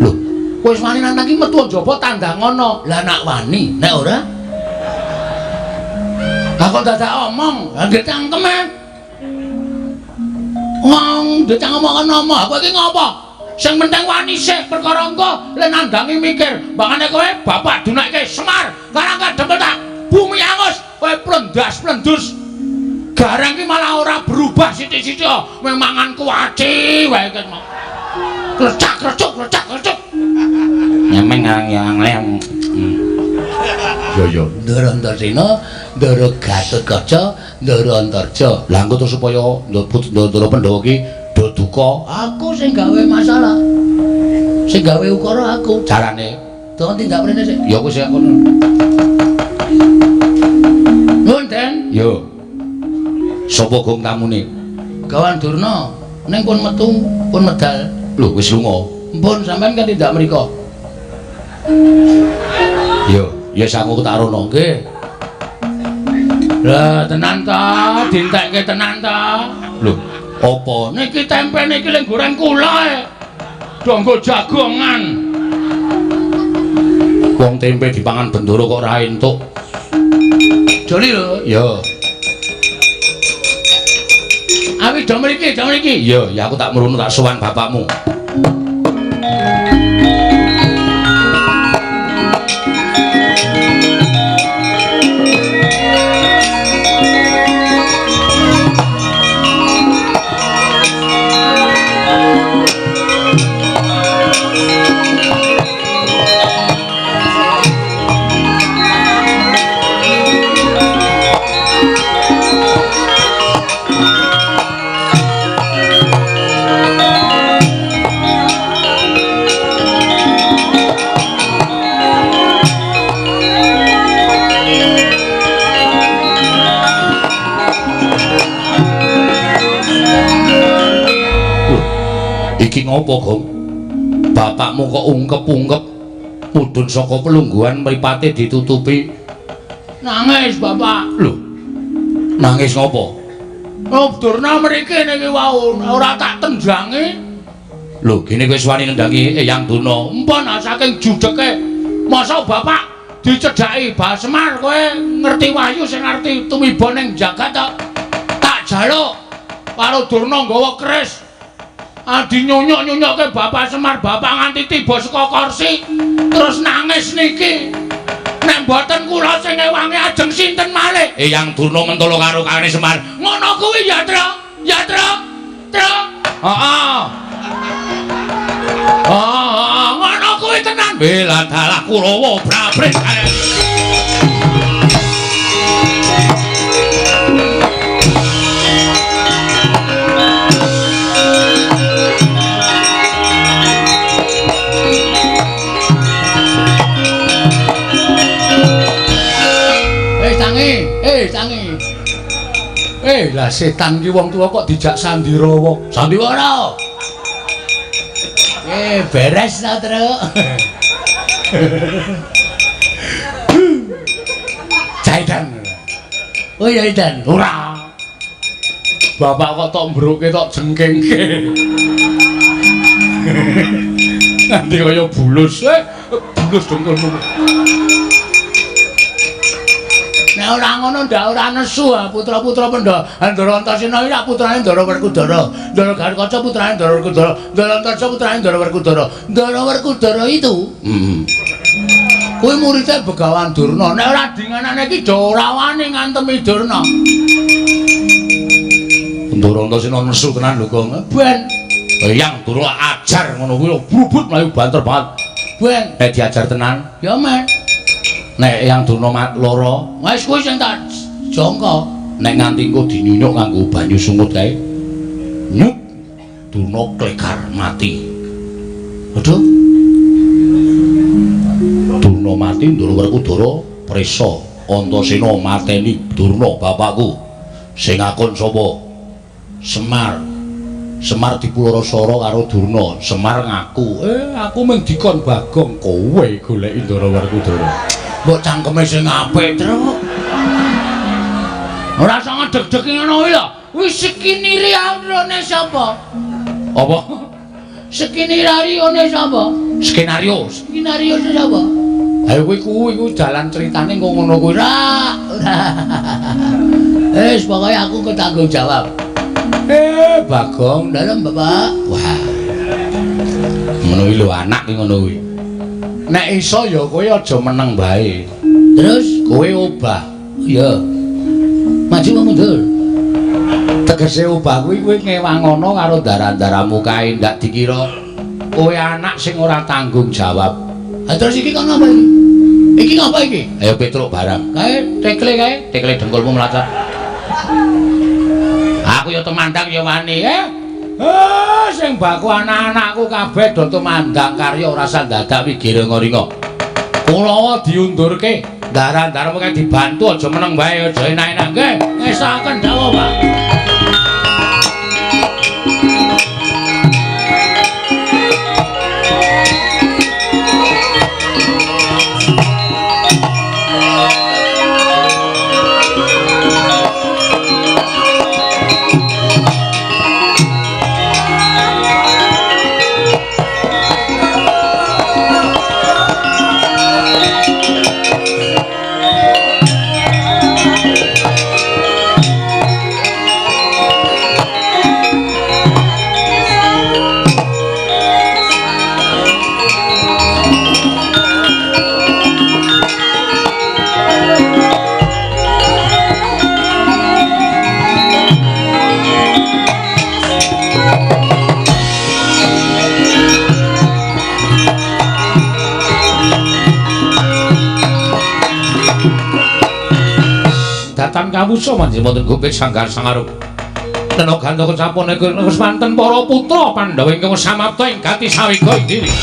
Lho, kowe wis wani nantang ki metu njaba tandangono. Lah nak wani, nek ora? Lah kok dadak omong, lah nggih cangkem e. Wong ndek ngomong ngomong, aku iki ngopo? Sing penting wani sik perkara engko le nandangi mikir. Mbangane kowe bapak dunekke Semar, Karang Kadempel tak bumi angus, kowe plendas-plendus. Gareng ki malah ora berubah sithik-sithik, mung mangan kuaci wae ki mau. Klecak-klecuk, klecak-klecuk. Nyemeng ngang-ngang. Yo yo, Ndara Antarsena, Ndara Gatotkaca, Ndara Antarja. Lah engko terus supaya Ndara Pandhawa ki do duka, aku sing gawe masalah. Sing gawe ukara aku. Carane Don tindak mrene sik. Ya aku sik kono. Nuwun, Den. Yo. Sapa gong tamune? Gawan Durna. Ning pun metu, pun medal. Lho, wis lunga. Mpun sampean kan tindak mriko. Yo, ya sangu tak rono. Nggih. Lah tenan ta, dintekke tenan ta. Lho, apa? Niki tempe niki lek goreng kula e. Donggo jagongan. Wong tempe dipangan bendoro kok ora entuk. Joli lho. Ya. Awi do mriki, do mriki. Ya, ya aku tak mrono tak sowan bapakmu. Iki ngopo, Gong? Bapakmu kok ungkep-ungkep mudhun saka pelungguhan mripate ditutupi. Nangis, Bapak. Lho. Nangis ngopo? Oh, Durna mriki niki wau ora tak tendangi. Lho, gene kowe wani nendangi Eyang Durna. Empun saking judeke. Mosok Bapak dicedhaki Bah Semar kowe ngerti wahyu sing ngerti tumiba ning jagat tok. Tak jaluk karo Durna nggawa keris. Adi nyunyuk-nyunyukke Bapak Semar, Bapak nganti tiba saka kursi terus nangis niki. Nek mboten kula sing ngewangi ajeng sinten malih? Eyang Durna mentolo karo Kakane Semar. Ngono kuwi ya, Tru. Ya, Tru. Tru. Heeh. Heeh, ngono kuwi tenan. Bela dalah Kurawa brabret kae. Tangi. Lah setan ki wong tuwa kok dijak sandirawa. Sandiwara. Beres ta, Truk. Jaidan. Oh ya, Idan. Ora. Bapak kok tok mbruke tok jengkengke. Nanti kaya bulus. Bulus dengkulmu. Nek ora ngono ndak ora nesu putra-putra Pandhawa. Ndara Antasena iki putrane Ndara Werkudara. Ndara Garukaca putrane Ndara Werkudara. Ndara Antarja putrane Ndara Werkudara. Ndara Werkudara itu kuwi muridé Begawan Durna. Nek ora dinganane iki do ora wani ngantemi Durna. Ndara Antasena nesu tenan lho, Gong. Ben Eyang Durna ajar ngono kuwi brubut mlayu banter banget. Ben nek diajar tenan ya men. Nek Eyang Durna lara, wis kuwi sing tak jangka. Nek nganti engko dinyunyuk nganggo banyu sungut kae. Nyuk Durna klegar mati. Aduh. Durna mati, Ndara Werkudara prisa. Antasena mateni Durna bapakku. Sing akon sapa? Semar. Semar dipulara-sara karo Durna. Semar ngaku, aku mung dikon Bagong, kowe goleki Ndara Werkudara. Mbok cangkeme sing apik, Truk. Ora usah ngedeg-deg ngono kuwi lho. Wis skenario sapa? Apa? Skenario sapa? Skenario. Skenario sapa? Ayo kuwi kuwi dalan ceritane kok ngono kuwi. Ora. Wis pokoke aku ketanggung jawab. Bagong, dalem Bapak. Wah. Ngono kuwi lho anak ki ngono kuwi. Nek iso ya kowe aja meneng bae. Terus kowe obah. Iya. Maju apa mundur? Tegese obah kuwi kowe ngewangono karo darah-darahmu kae ndak dikira kowe anak sing ora tanggung jawab. Ha terus iki kok ngapa iki? Iki ngapa iki? Ayo Petruk barang. Kae tekle kae, tekle dengkulmu mlacat. Aku ya tumandang ya wani, Sing baku anak-anakku kabeh do tumandang karya ora usah dadak wigiringa-ringa. Kulawa diundurke, daran-daran kae dibantu aja meneng wae, aja enak-enak nggih. Ngesaken dawuh, Pak. Datan kawusa manjing wonten gupit sanggar sangarup. Tena gandaka sampun wis manten para putra Pandhawa ingkang samapta ing gati sawega diri.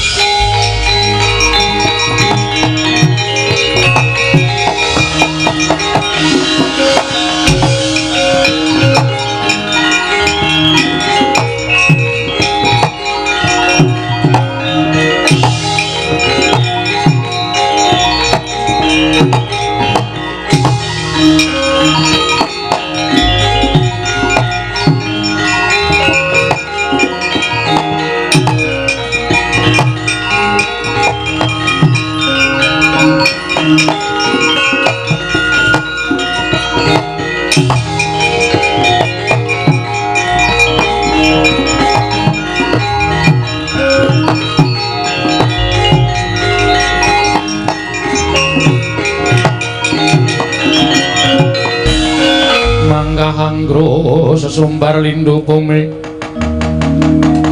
Angro sesumbar lindu bumi.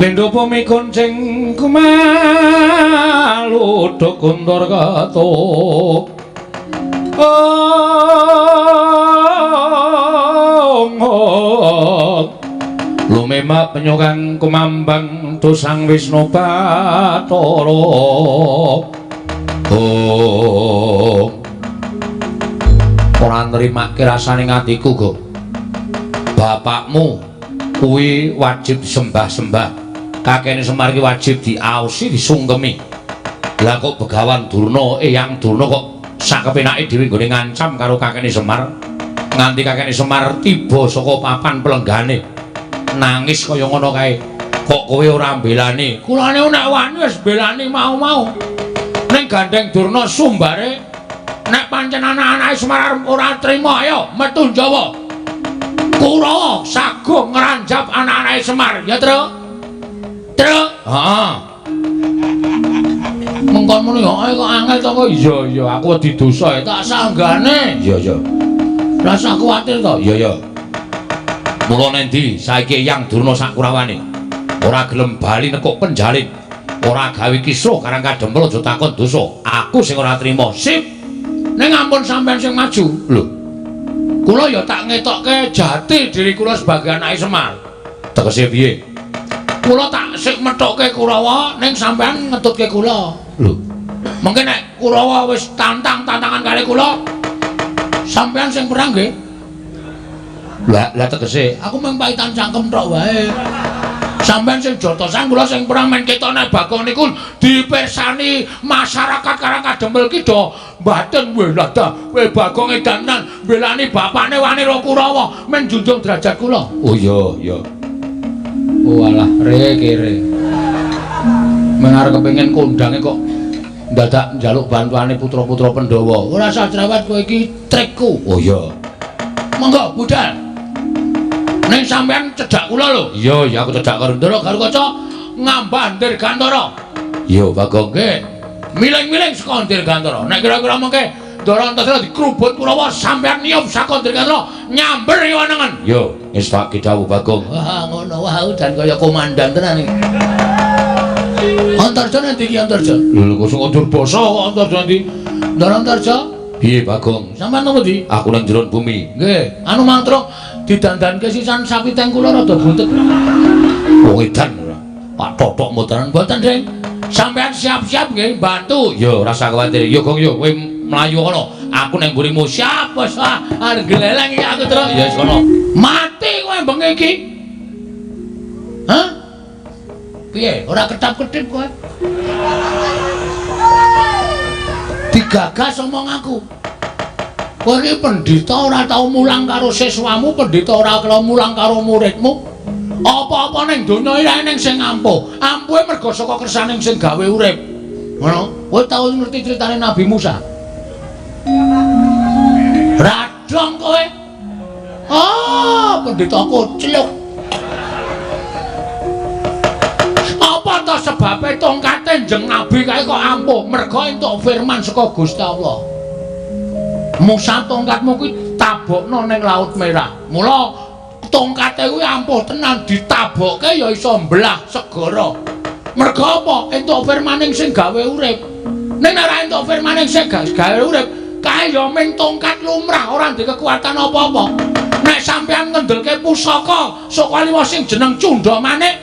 Lindu bumi kuncing kumalu kuntur ketuk. Lumemak penyokang kumambang dosang Wisnu Bathara. Oh. Ora nrimake rasane atiku, Go. Bapakmu kuwi wajib sembah-sembah. Kakene Semar iki wajib diaosi, disungkemi. Lah kok Begawan Durna, Eyang Durna kok sakepenake dhewe nggone ngancam karo kakene Semar. Nganti kakene Semar tiba saka papan pelenggane. Nangis kaya ngono kae. Kok kowe ora mbelani? Kulane nek wani wis mbelani mau-mau. Ning gandeng Durna sumbare nek pancen anak-anake Semar ora trima, ayo metu Jawa. Kurawa sago ngranjap anak-anake Semar, ya, Tru? Tru? Heeh. Mengkon muni kok angel to kok. Iya, iya, aku wedi dosa tak sanggane. Iya, iya. Rasa kuwatir to? Iya, iya. Mula nendi saiki Eyang Durna sak kurawane ora gelem bali nekuk penjalin, ora gawe kisruh karang kadempel aja takon dosa. Aku sing ora trima. Sip. Ning ampun sampean sing maju. Lho. Kula ya tak ngetokke jati diri kula sebagai anake Semar. Tegese piye? Kula tak sik methokke Kurawa ning sampean ngetutke kula. Lho. Mengke nek Kurawa wis tantang-tantangan kali kula, sampean sing perang nggih. Lah, lah tegese aku mung paitan cangkem tok wae. Sampeyan sing jotosan kula sing perang men ketok nek Bagong niku dipirsani masyarakat Karang Kadempel ki do mbaten weh lah dah kowe Bagong edanan mbelani bapakne wani ro Kurawa men junjung derajat kula. Oh iya iya. Oh alah re kere. Men arep kepengin kondange kok ndadak njaluk bantuane putra-putra Pandhawa. Ora usah cerewet kowe iki trikku. Oh iya. Monggo budal. Ning sampean cedhak kula lho. Iya, ya aku cedhak karo Ndara Garukaca ngambah Dirgantara. Iya, Bagong. Nggih. Miling-miling saka Dirgantara. Nek kira-kira mengke Ndara Antasena dikrubut Kurawa sampean niyup saka Dirgantara nyamber kiwa nengen. Iya, wis tak dawuh Bagong. Wah, ngono wae udan kaya komandan tenan iki. Antarja nanti iki Antarja. Lho kok sing Durbasa kok Antarja nanti. Ndara Antarja. Piye Bagong? Sampeyan nang ndi? Aku nang jero bumi. Nggih, anu mantra didandanke sisan sapi teng kula rada buntet. Wong edan ora. Pak totok mboten mboten, Ding. Sampeyan siap-siap nggih bantu. Ya ora usah kuwatir. Ya Gong ya kowe mlayu kono. Aku nang mburimu. Siap wis ah arep gleleng iki aku terus. Ya wis kono. Mati kowe bengi iki. Hah? Piye? Ora ketap-ketip kowe. Digagas omong aku. Kowe iki pendhita ora tau mulang karo siswamu, pendhita ora tau mulang karo muridmu. Apa-apa ning donya iki eneng sing ampuh. Ampuhe mergo saka kersane sing gawe urip. Ngono. Kowe tau ngerti critane Nabi Musa? Radong kowe. Ah, pendhita kocluk. Apa to sebabe tongkate njeng Nabi kae kok ampuh? Mergo entuk firman saka Gusti Allah. Musa tongkatmu kuwi tabokno ning Laut Merah. Mula tongkate kuwi ampuh tenan ditabokke ya iso mbelah segara. Mergo apa? Entuk firmaning sing gawe urip. Ning nek ora entuk firmaning sing gawe urip, kae ya ming tongkat lumrah ora ndek kekuatan apa-apa. Nek sampeyan ngendelke pusaka saka liwa sing jeneng Cundha Manik,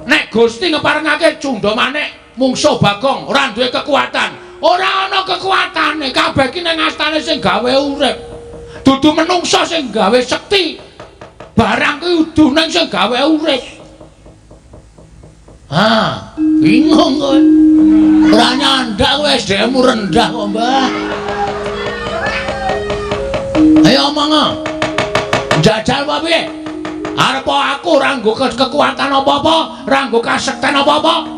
nek Gusti ngeparengake Cundha Manik mungsuh Bagong ora duwe kekuatan. Ora ana kekuatane, kabeh iki ning astane sing gawe urip. Dudu menungsa sing gawe sekti. Barang kuwi udu ning sing gawe urip. Ah, bingung kowe. Ora nyandak kowe SDM-mu rendah kok, Mbah. Ayo omong. Njajal apa piye? Arep aku ora nggo kekuatan apa-apa, ora nggo kasekten apa-apa.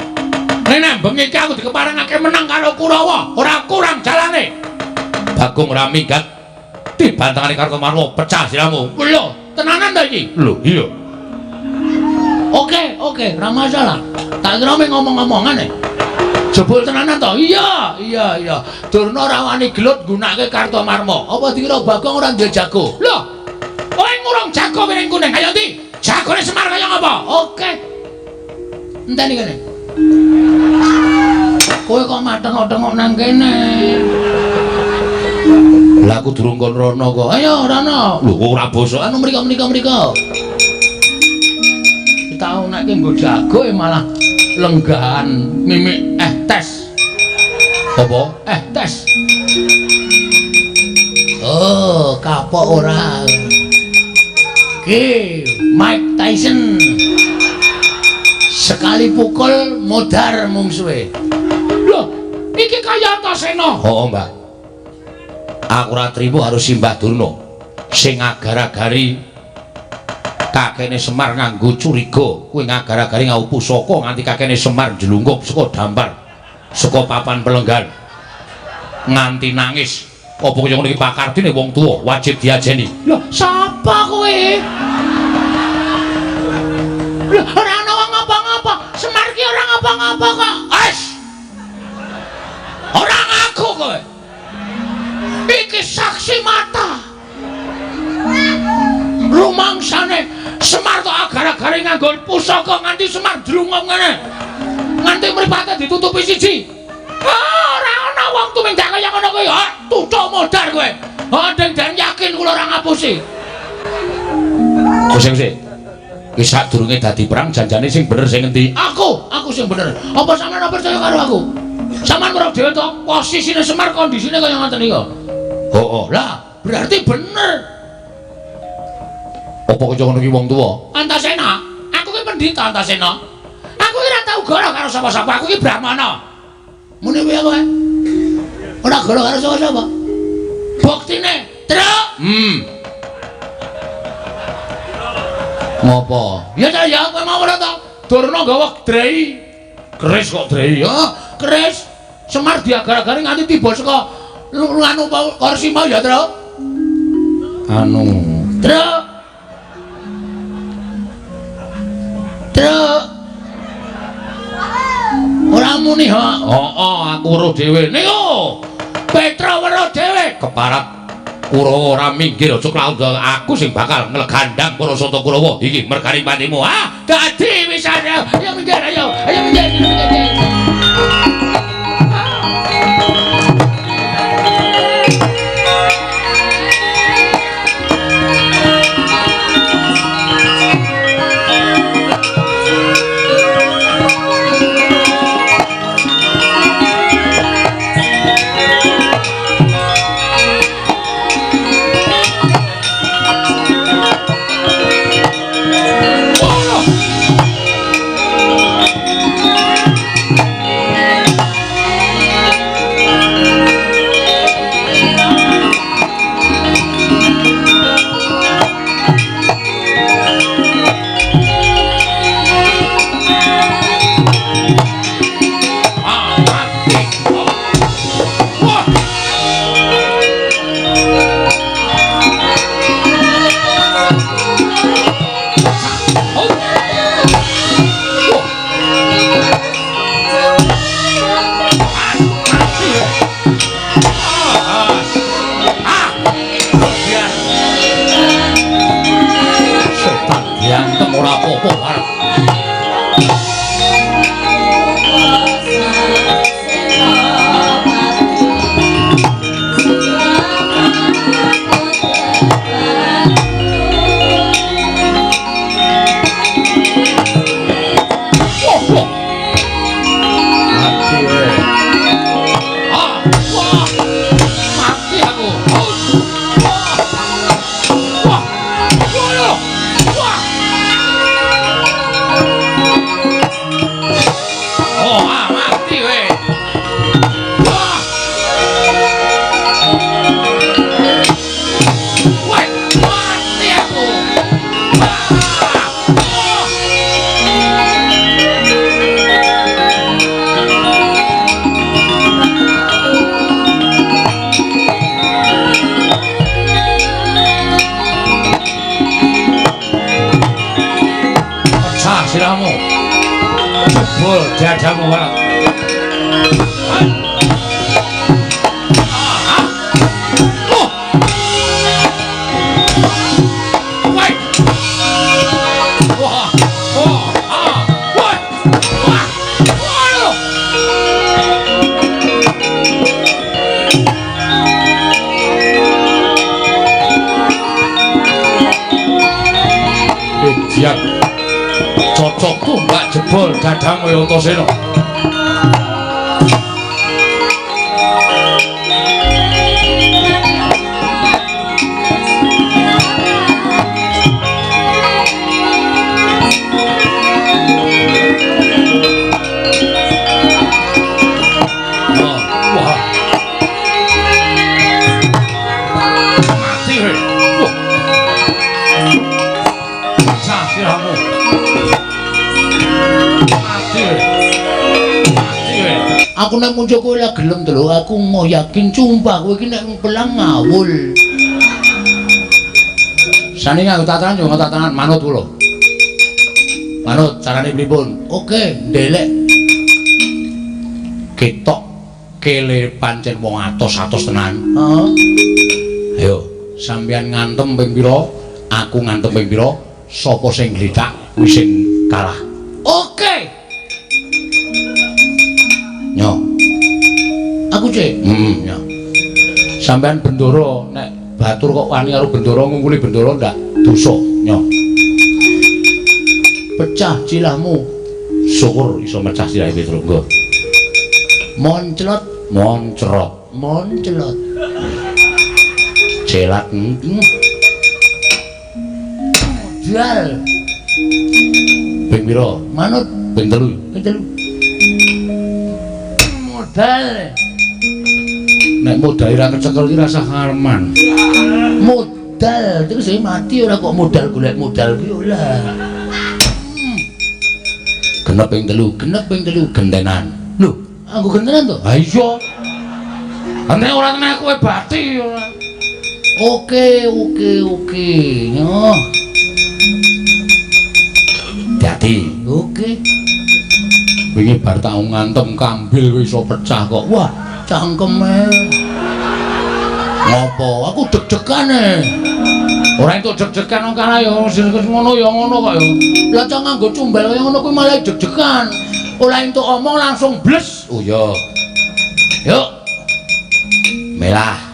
Nek bengi iki aku dikeparengake menang karo Kurawa, ora kurang jalane. Bagong ora minggat dibantangane karo Marwa pecah siramu. Lho, tenanan ta iki? Lho, iya. Oke, oke, ora masalah. Tak kira mung ngomong-ngomongan e. Jebul tenanan to? Iya, iya, iya. Durna ora wani gelut nggunakake Kartomarma. Apa dikira Bagong ora duwe jago? Lho, kowe murung jago piring kuning. Ayo ndi? Jagone Semar kaya ngapa? Oke. Enteni kene. Kowe kok mateng-tengok nang kene. Lah aku durung kon rono kok. Ayo rono. Lho kok ora bosok anu mriko-mriko. Tau nek nggo jago malah lenggahan mimik tes. Apa? Tes. Oh, kapok ora. Ki Mike Tyson. Sekali pukul modar mungsuhe. Loh, iki kaya Antasena. Heeh, Mbah. Aku ora trimo karo Simbah Durna sing agar-agari kakene Semar nganggo curiga, kuwi ngagar-agari nganggo pusaka nganti kakene Semar njlungkup saka dampar, saka papan pelenggan. Nganti nangis. Apa kaya ngono iki pakardine wong tuwa wajib diajeni. Lho, sapa kowe? Lho, ora ana wong ngapa-ngapa. Semar ki ora ngapa-ngapa kok. Wes. Ora ngaku kowe. Iki saksi mata. Rumangsane Semar tok agar-agare nganggo pusaka nganti Semar drungok ngene. Nganti mripate ditutupi siji. Ora ana wong tumindak kaya ngono kuwi. Tutuk modar kowe. Ndeng den yakin kula ora ngapusi. Sing. Ki sadurunge dadi perang janjane sing bener sing endi? Aku sing bener. Apa sampeyan ora percaya karo aku? Sampeyan ora dhewe to posisine Semar kondisine kaya ngoten iki. Heeh. Lah, berarti bener. Apa kaya ngono ki wong tuwa? Antasena, aku ki pendhita Antasena. Aku ki ora tau goro karo sapa-sapa, aku ki Brahmana. Muni piye kowe? Ora goro karo sapa-sapa. Buktine, Truk. Ngopo? Ya ta ya, kowe mau ora to? Durna nggawa drei. Keris kok drei? Ya, keris. Semar diagar-agari nganti tiba saka anu kursi mau ya, Truk. Anu. Truk. Truk. Ora muni ha. Heeh, aku weruh dhewe. Niku. Petra weruh dhewe. Keparat Kurawa ora minggir aja klaut aku sing bakal nglegandang para sata Kurawa. Iki mergane patimu. Ah, dadi wisan. Ayo minggir, ayo. Ayo minggir, minggir. Siramu. Jebul dadamu wae. Dumadian. Cocok tumbak jebol dadamu ya Antasena. Aku nek muncul kowe lah gelem to lho, aku mau yakin sumpah kowe iki nek pelang ngawul. Sani nganggo tatanan yo tatanan manut kula. Manut carane pripun? Oke, ndelek. Ketok kele pancen wong atos-atos tenan. Heeh. Ayo, sampeyan ngantem ping pira? Aku ngantem ping pira? Sapa sing gletak kuwi sing kalah. Oke. Nyo. Aku cek. Nyo. Sampeyan bendoro nek batur kok wani karo bendoro ngungkuli bendoro ndak dosa. Nyo. Pecah cilahmu. Syukur iso mecah silahe Petruk. Nggo. Monclot, moncrot, monclot. Celat. Modal. Ping pira? Manut ping 3. Ping 3. Modal. Nek modal ora kecekel iki rasah harman. Modal terus saya mati ora kok modal golek modal kuwi ora. Genep ping 3, genep ping 3 gentenan. Lho, aku gentenan to? Ha iya. Nek ora tenan kowe bati ora. Oke, oke, oke. Nyoh. Dadi, oke. Wingi bar tak ngantem kambil wis iso pecah kok. Wah, cangkeme. Ngopo? Aku deg-degan e. Ora entuk deg-degan kok kalah ya ngono ya ngono kok ya. Lah cah nganggo cumbel kaya ngono kuwi malah deg-degan. Ora entuk omong langsung bles. Oh iya. Yuk. Melah.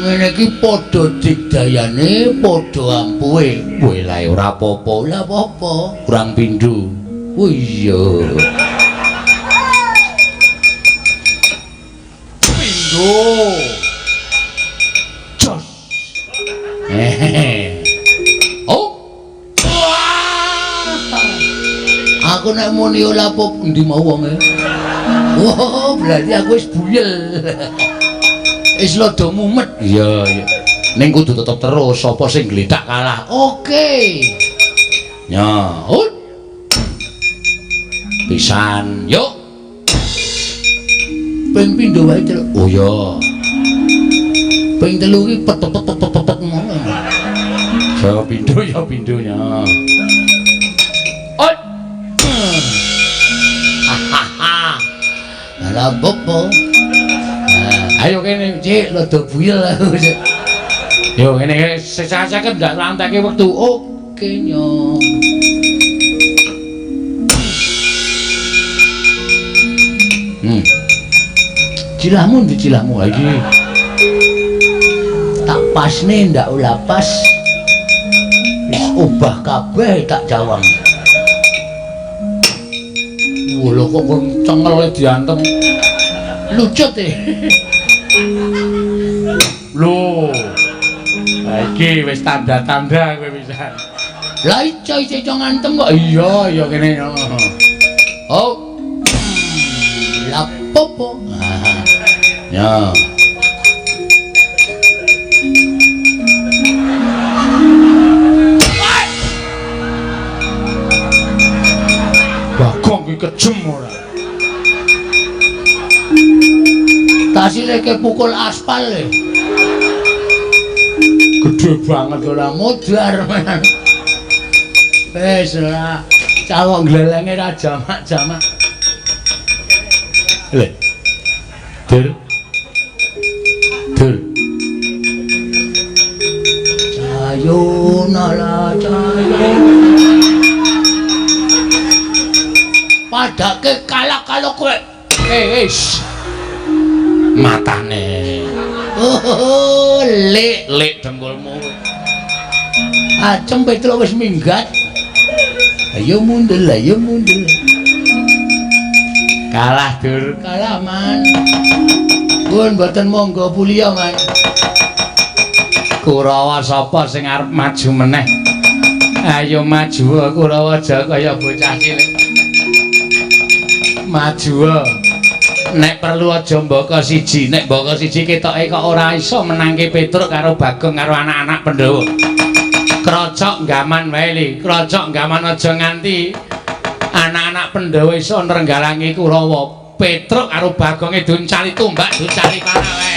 Ngene iki padha digdayane, padha ampuhe. Kowe lae ora apa-apa, ora apa-apa. Kurang pindho. Oh iya. Pindho. Jos. Hehehe. Oh. Aku nek muni ora apa endi mau wonge. Wah, berarti aku wis buyel. Wis rada mumet. Iya, iya. Ning kudu tetep terus sapa sing gletak kalah. Oke. Ya, ut. Pisan, yuk. Ping pindho wae, Truk. Oh iya. Ping 3 iki pet pet pet pet pet ngono. Ya pindho ya pindhonya. Ut. Hahaha. Lah opo? Ayo kene, Cik, rada buyel aku. Yo ngene sesah-sesah ndak lantake wektu. Oke, nyo. Cilahmu ndi cilahmu ha iki? Tak pasne ndak ora pas. Wis obah kabeh tak jawang. Wah, lho kok cengel diantem. Lucut e. Lho. Ha iki wis tanda-tanda kowe pisan. Lah iso iso ngantem kok. Iya, iya kene. Oh. Lah popo. Ya. Bagong ki kejem ora. Tasile kepukul aspal e. Gede banget ora modar men. Wis ora cawok glelenge ra jamak-jamak. Lho. Dur. Dur. Cayuna la cayuna. Padake kalah kalau kowe. Wis. Matane. Oh, lek Lek dengkulmu. Acem Petruk wis minggat. Ayo mundul, ayo mundul. Kalah dur. Kalah man. Pun mboten monggo puliya man. Kurawa sapa sing arep maju meneh? Ayo maju Kurawa aja kaya bocah cilik. Maju. Nek perlu aja mbaka siji, nek mbaka siji ketoke kok ora iso menangke Petruk karo Bagong karo anak-anak Pandhawa. Krocok gaman wae li, krocok gaman aja nganti anak-anak Pandhawa iso nrenggalangi Kurawa. Petruk karo Bagonge duncali tombak, duncali panah wae.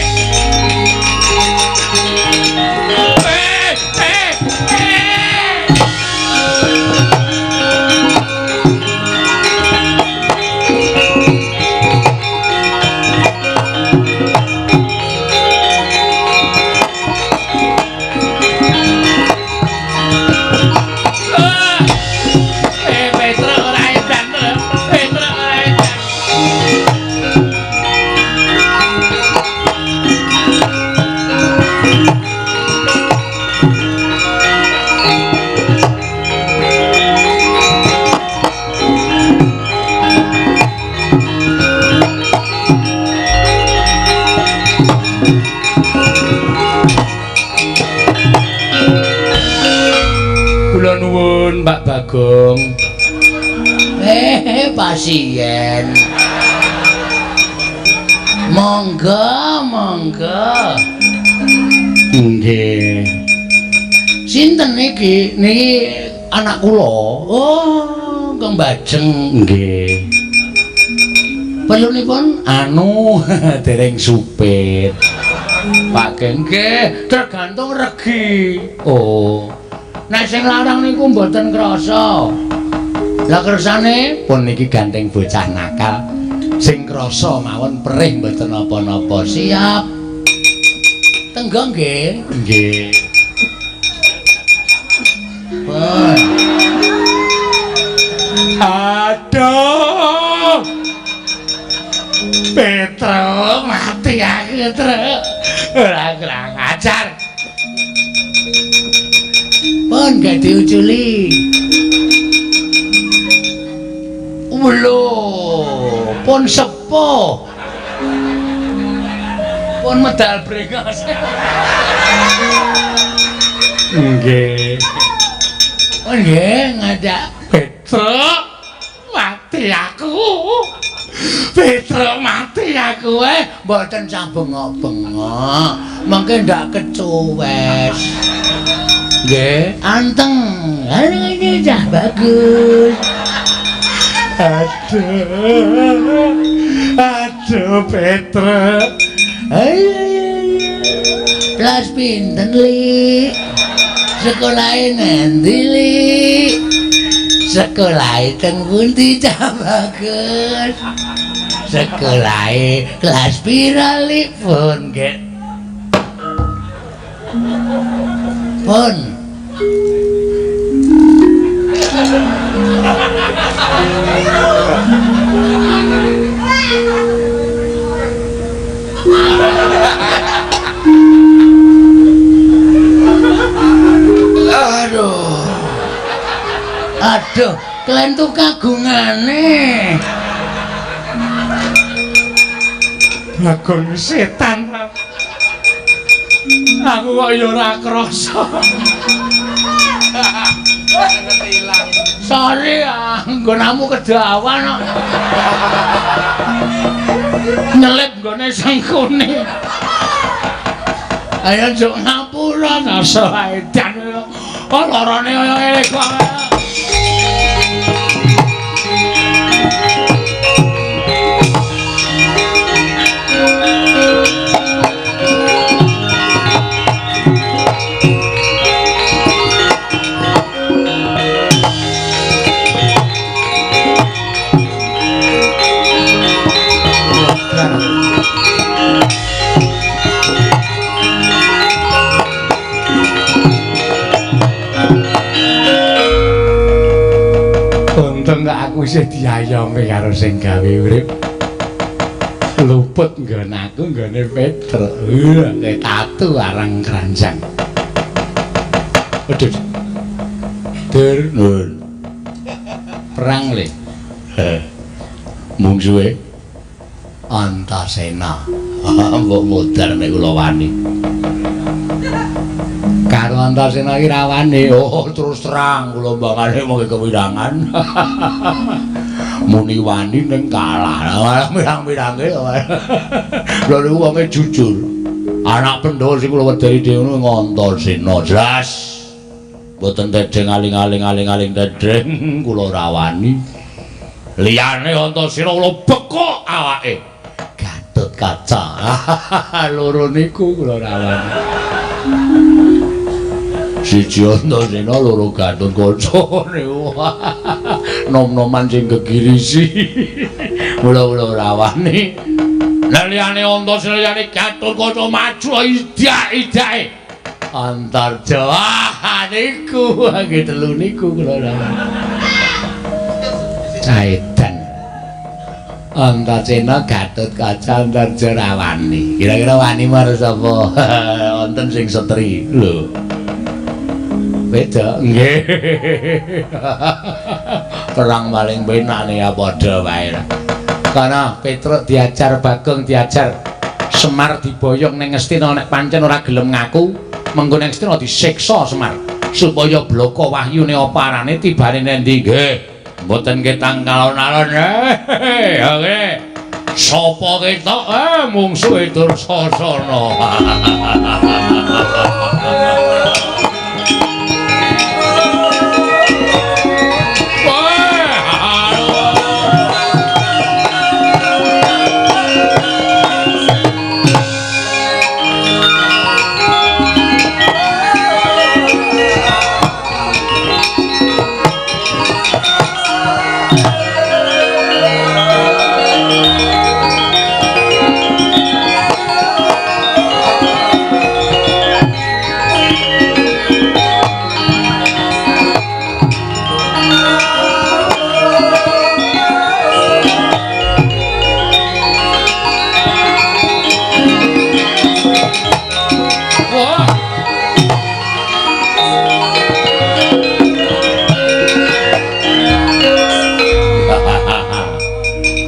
Kula nuwun Pak Bagong. Pasien. Monggo, monggo. Nggih. Sinten niki? Niki anak kula. Oh, Kang Bajeng. Nggih. Perlunipun anu dereng supir. Pak nggih, tergantung regi. Oh. Nek sing larang niku mboten krasa. Lah kersane pun niki gandeng bocah nakal. Sing krasa mawon perih mboten napa-napa. Siap. Tenggo nggih. Nggih. Pun. Aduh. Petro mati aku, Truk. Ora kurang ajar. Pun gak diuculi. Lho, pun sepuh. Pun medal brengos. Nggih. Oh nggih, ngadak Petro mati aku. Petro mati aku mboten sah bengok-bengok. Mengke ndak kecuwes. Nggih, anteng. Ini cah bagus. Aduh. Aduh Petro. Ayo. Kelas pinten, Li? Sekolahe nendi, Li? Sekolahe teng pundi cah bagus? Sekolahe kelas pira, Li? Pun nggih. Pun. Aduh. Aduh, klentu kagungane. Bagong setan. Aku kok ya ora krasa. Sorry, nggonamu kedawan kok. Nyelip nggone sengkune. Ayo njuk ngapura rasa edan. Oh lorone kaya ngene kok. Untung kok aku isih diayomi karo sing gawe urip. Luput nggon aku nggone Petruk. Kayak tatu arang keranjang. Aduh. Dur, nun. Perang le. Mungsuhe Antasena. Mbok modar nek kula wani. Karo Antasena iki ra wani. Oh, terus terang kula mbangane mung kewirangan. Muni wani ning kalah. Mirang-mirange. Lha niku wonge jujur. Anak Pandhawa sing kula wedeni dhewe Antasena. Jelas. Mboten tedheng aling-aling tedheng kula ora wani. Liyane Antasena kula bekok awake. Gatotkaca. Loro niku kula ora wani. Siji Antasena, loro Gatotkaca niku. Nom-noman sing gegirisi. Kula ora wani. Lah liyane Antasena liyane Gatotkaca maju idak-idake. Antarja. Niku nggih telu niku kula ora wani. Caedan. Antasena, Gatotkaca, Antarja ra wani. Kira-kira wani marang sapa? Wonten sing setri. Lho. Beda nggih. Perang paling penak ya padha wae. Karena Petruk diajar, Bagong diajar, Semar diboyong ning Ngastina nek pancen ora gelem ngaku, mengko ning Ngastina disiksa Semar supaya bloko wahyune apa arane tibane nendi nggih. Mboten ketang alon-alon. Oke. Sapa ketok mungsuhe Dursasana.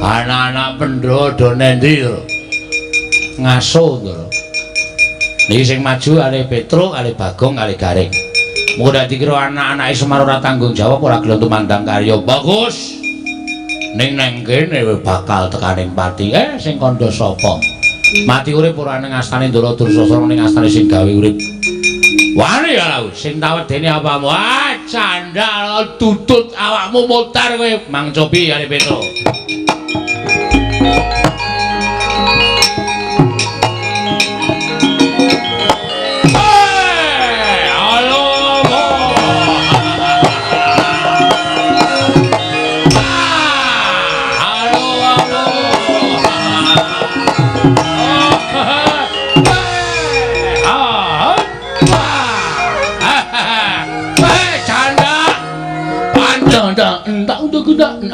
Anak-anak Pandhawa do nendi to? Ngaso to. Niki sing maju kalih Petruk, kalih Bagong, kalih Gareng. Mung dak dikira anak-anake Semar ora tanggung jawab, ora gelem tumandang karya. Bagus. Ning neng kene bakal tekaning pati. Sing kandha sapa? Mati urip ora ning astane Ndara Dursasana, ning astane sing gawe urip. Wani ya lho, sing tawedene apamu? Ah, candal tutut awakmu mutar kowe. Mang cobi kalih Petruk.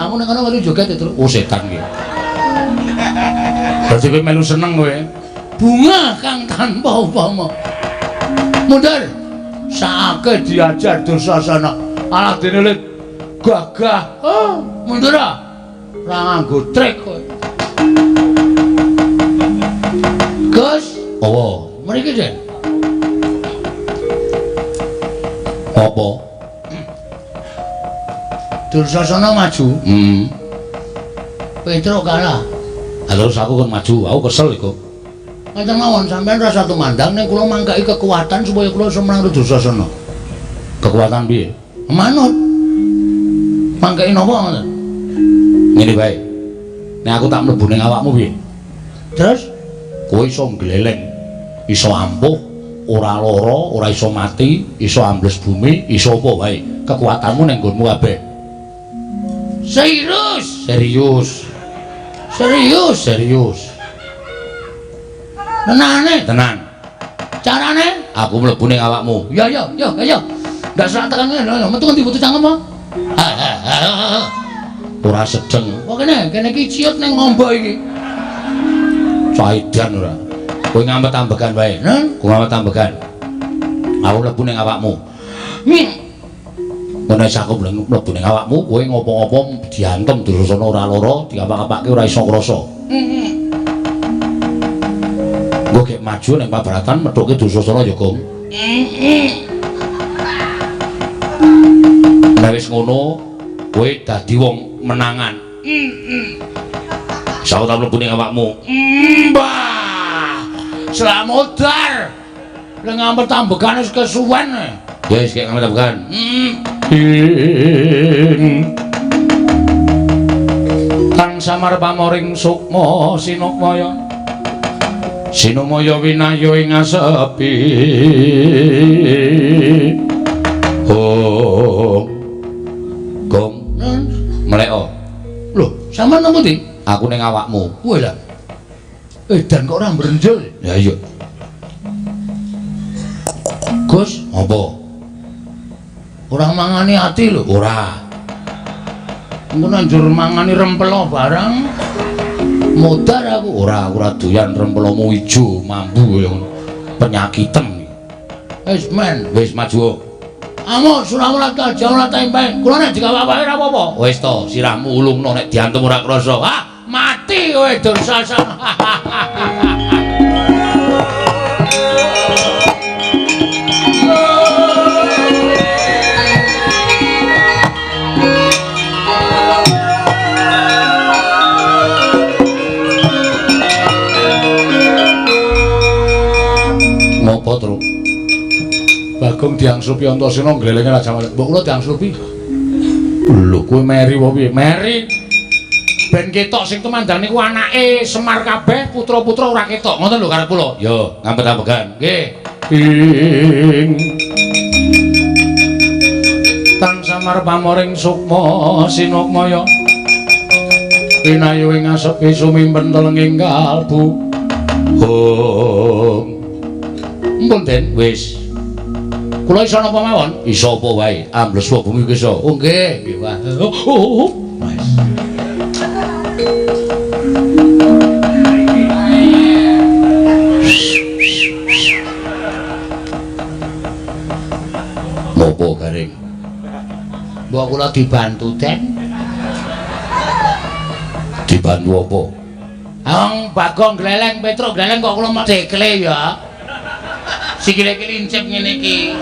Aku nek kono melu joget terus. Oh setan iki. Berarti kowe melu seneng kowe. Bunga kang tanpa upama. Mundur. Saake diajar Dursasana. Alah dene le gagah. Oh, mundur ah. Ora nganggo trik kowe. Gus, apa? Mriki, Den. Apa? Dursasana maju. Petruk kalah. Terus aku kon maju, aku kesel iku. Ngoten mawon sampean rasa tumandang ning kula mangkaki kekuatan supaya kula iso menang Dursasana. Kekuatan piye? Manut. Mangkaki napa ngoten? Ngene wae. Nek aku tak mlebu ning awakmu piye? Terus kowe iso ngleleng, iso ampuh, ora lara, ora iso mati, iso ambles bumi, iso apa wae. Kekuatanmu ning nggonmu kabeh. Serius, serius. Serius, serius. Tenane, tenan. Carane aku mlebu ning awakmu. Ya ya ya ya. Ndak serak tekan ngene, metu ngendi butuh cangkem apa? Ora sedeng. Kok kene, kene iki ciut ning ngombo iki. Caidan ora. Kowe ngamet ambegan wae. Kowe ngamet ambegan. Aku mlebu ning awakmu. Nek aku mlebu ning awakmu, kowe ngopo-ngopo diantem Dursasana ora lara, diapak-apake ora iso krasa. Engko gek maju ning pabaratan methuke Dursasana ya, Gong. Nek wis ngono, kowe dadi wong menangan. Sawet mlebu ning awakmu. Mbah. Slamodar. Lha ngamet ambegan wis kesuwen. Ya wis gek ngamet ambegan. Tan samar pamoring sukma sinukmaya. Sinumaya winaya ing asepi. Oh. Gong. Mleko. Lho, sampean nang pundi? Aku ning awakmu. Kowe lah. Edan kok ora mbrenjel. Ya iya. Gus, apa? Ora mangani ati lho. Ora. Engko nek njur mangani rempelo barang modar aku. Ora, aku ora doyan rempelomu ijo mambu kaya ngono. Penyakiten. Wis men, wis maju. Amuk Surawala Jawala tempe. Kula nek dikawake ora apa-apa. Wis to, sirahmu ulungno nek diantem ora krasa. Ah, mati kowe Dursasana. Ngopo, Truk? Bagong diangsupi Antasena nglelenge Raja Malik. Mbok kula diangsupi. Lho, kowe meri apa piye? Meri. Ben ketok sing tumandang niku anake Semar kabeh, putra-putra ora ketok. Ngoten lho karep kula. Yo, ngampet-ambegan. Nggih. Tan samar pamoring sukma sinukmaya. Pinayu ing asepi sumimpen telenging kalbu. Hong. Mpun Den, wis. Kula iso napa mawon? Iso apa wae, ambles wae bumi iso. Oh nggih, nggih Pak. Oh. Wis. Ngopo garing? Mbok kula dibantu, Den. Dibantu apa? Wong Bagong gleleng, Petruk gleleng kok kula medekle ya. Sikile iki lincip ngene iki.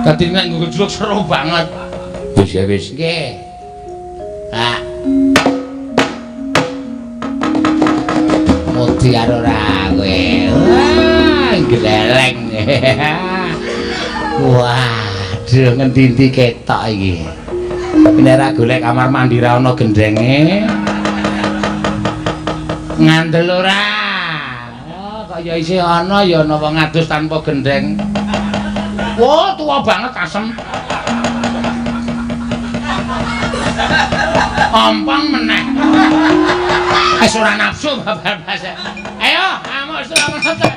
Dadi nek nggo juluk seru banget. Wis ya wis. Nggih. Ah. Mudi karo ora kowe. Wah, gleleng. Waduh, ngendi-endi ketok iki. Nek ra golek kamar mandi ra ana gendenge. Ngandel ora? Kaya isih ana ya ana wong adus tanpa gendeng. Wah, tuwa banget asem. Ompong meneh. Wis ora nafsu babar blas. Ayo, amuk Surawala.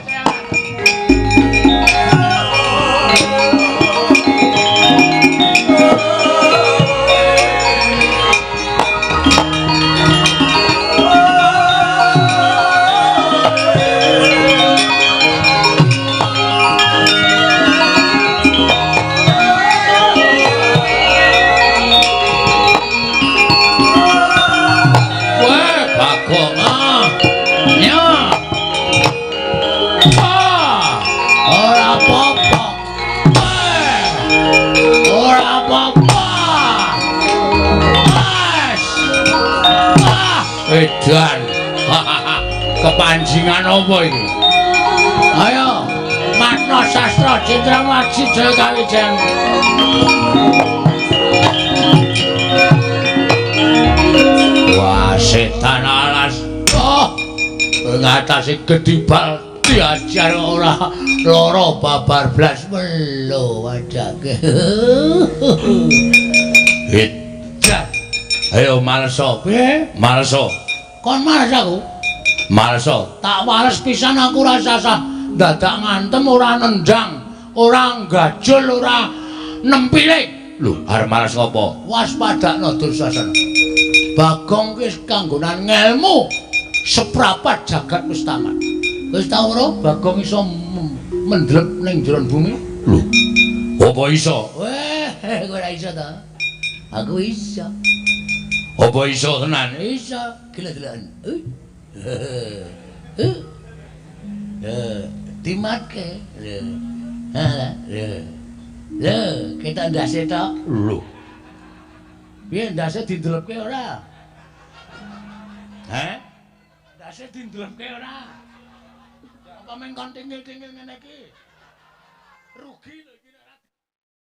Edan. Kepanjingan apa iki? Ayo, makna sastra Citra Waji Jaya Kawijan. Wah, setan alas. Oh, ngatasi gedibal diajar ora lara babar blas melo wajake. Edan. Ayo maleso. Piye? Maleso. Kon males aku? Maleso. Tak wales pisan aku ora sasah. Dadak ngantem ora nendang, ora gajul, ora nempilik. Lho, arep males ngopo? Waspadakno Dursasana. Bagong wis kanggonan ngelmu. Seprapat jagat wis tamat. Wis tau ora Bagong iso mendlep ning jero bumi? Lho. Apa iso? Weh, kowe ora iso to. Aku iso. Apa iso tenan? Iso. Gila-gilaan. Dimatke. Lho. Lho. Lho, ketok ndase tok. Lho. Piye ndase dindlepke ora? Heh? Ndase dindlepke ora? Apa mung kon tingil-tingil ngene iki? Rugi lho.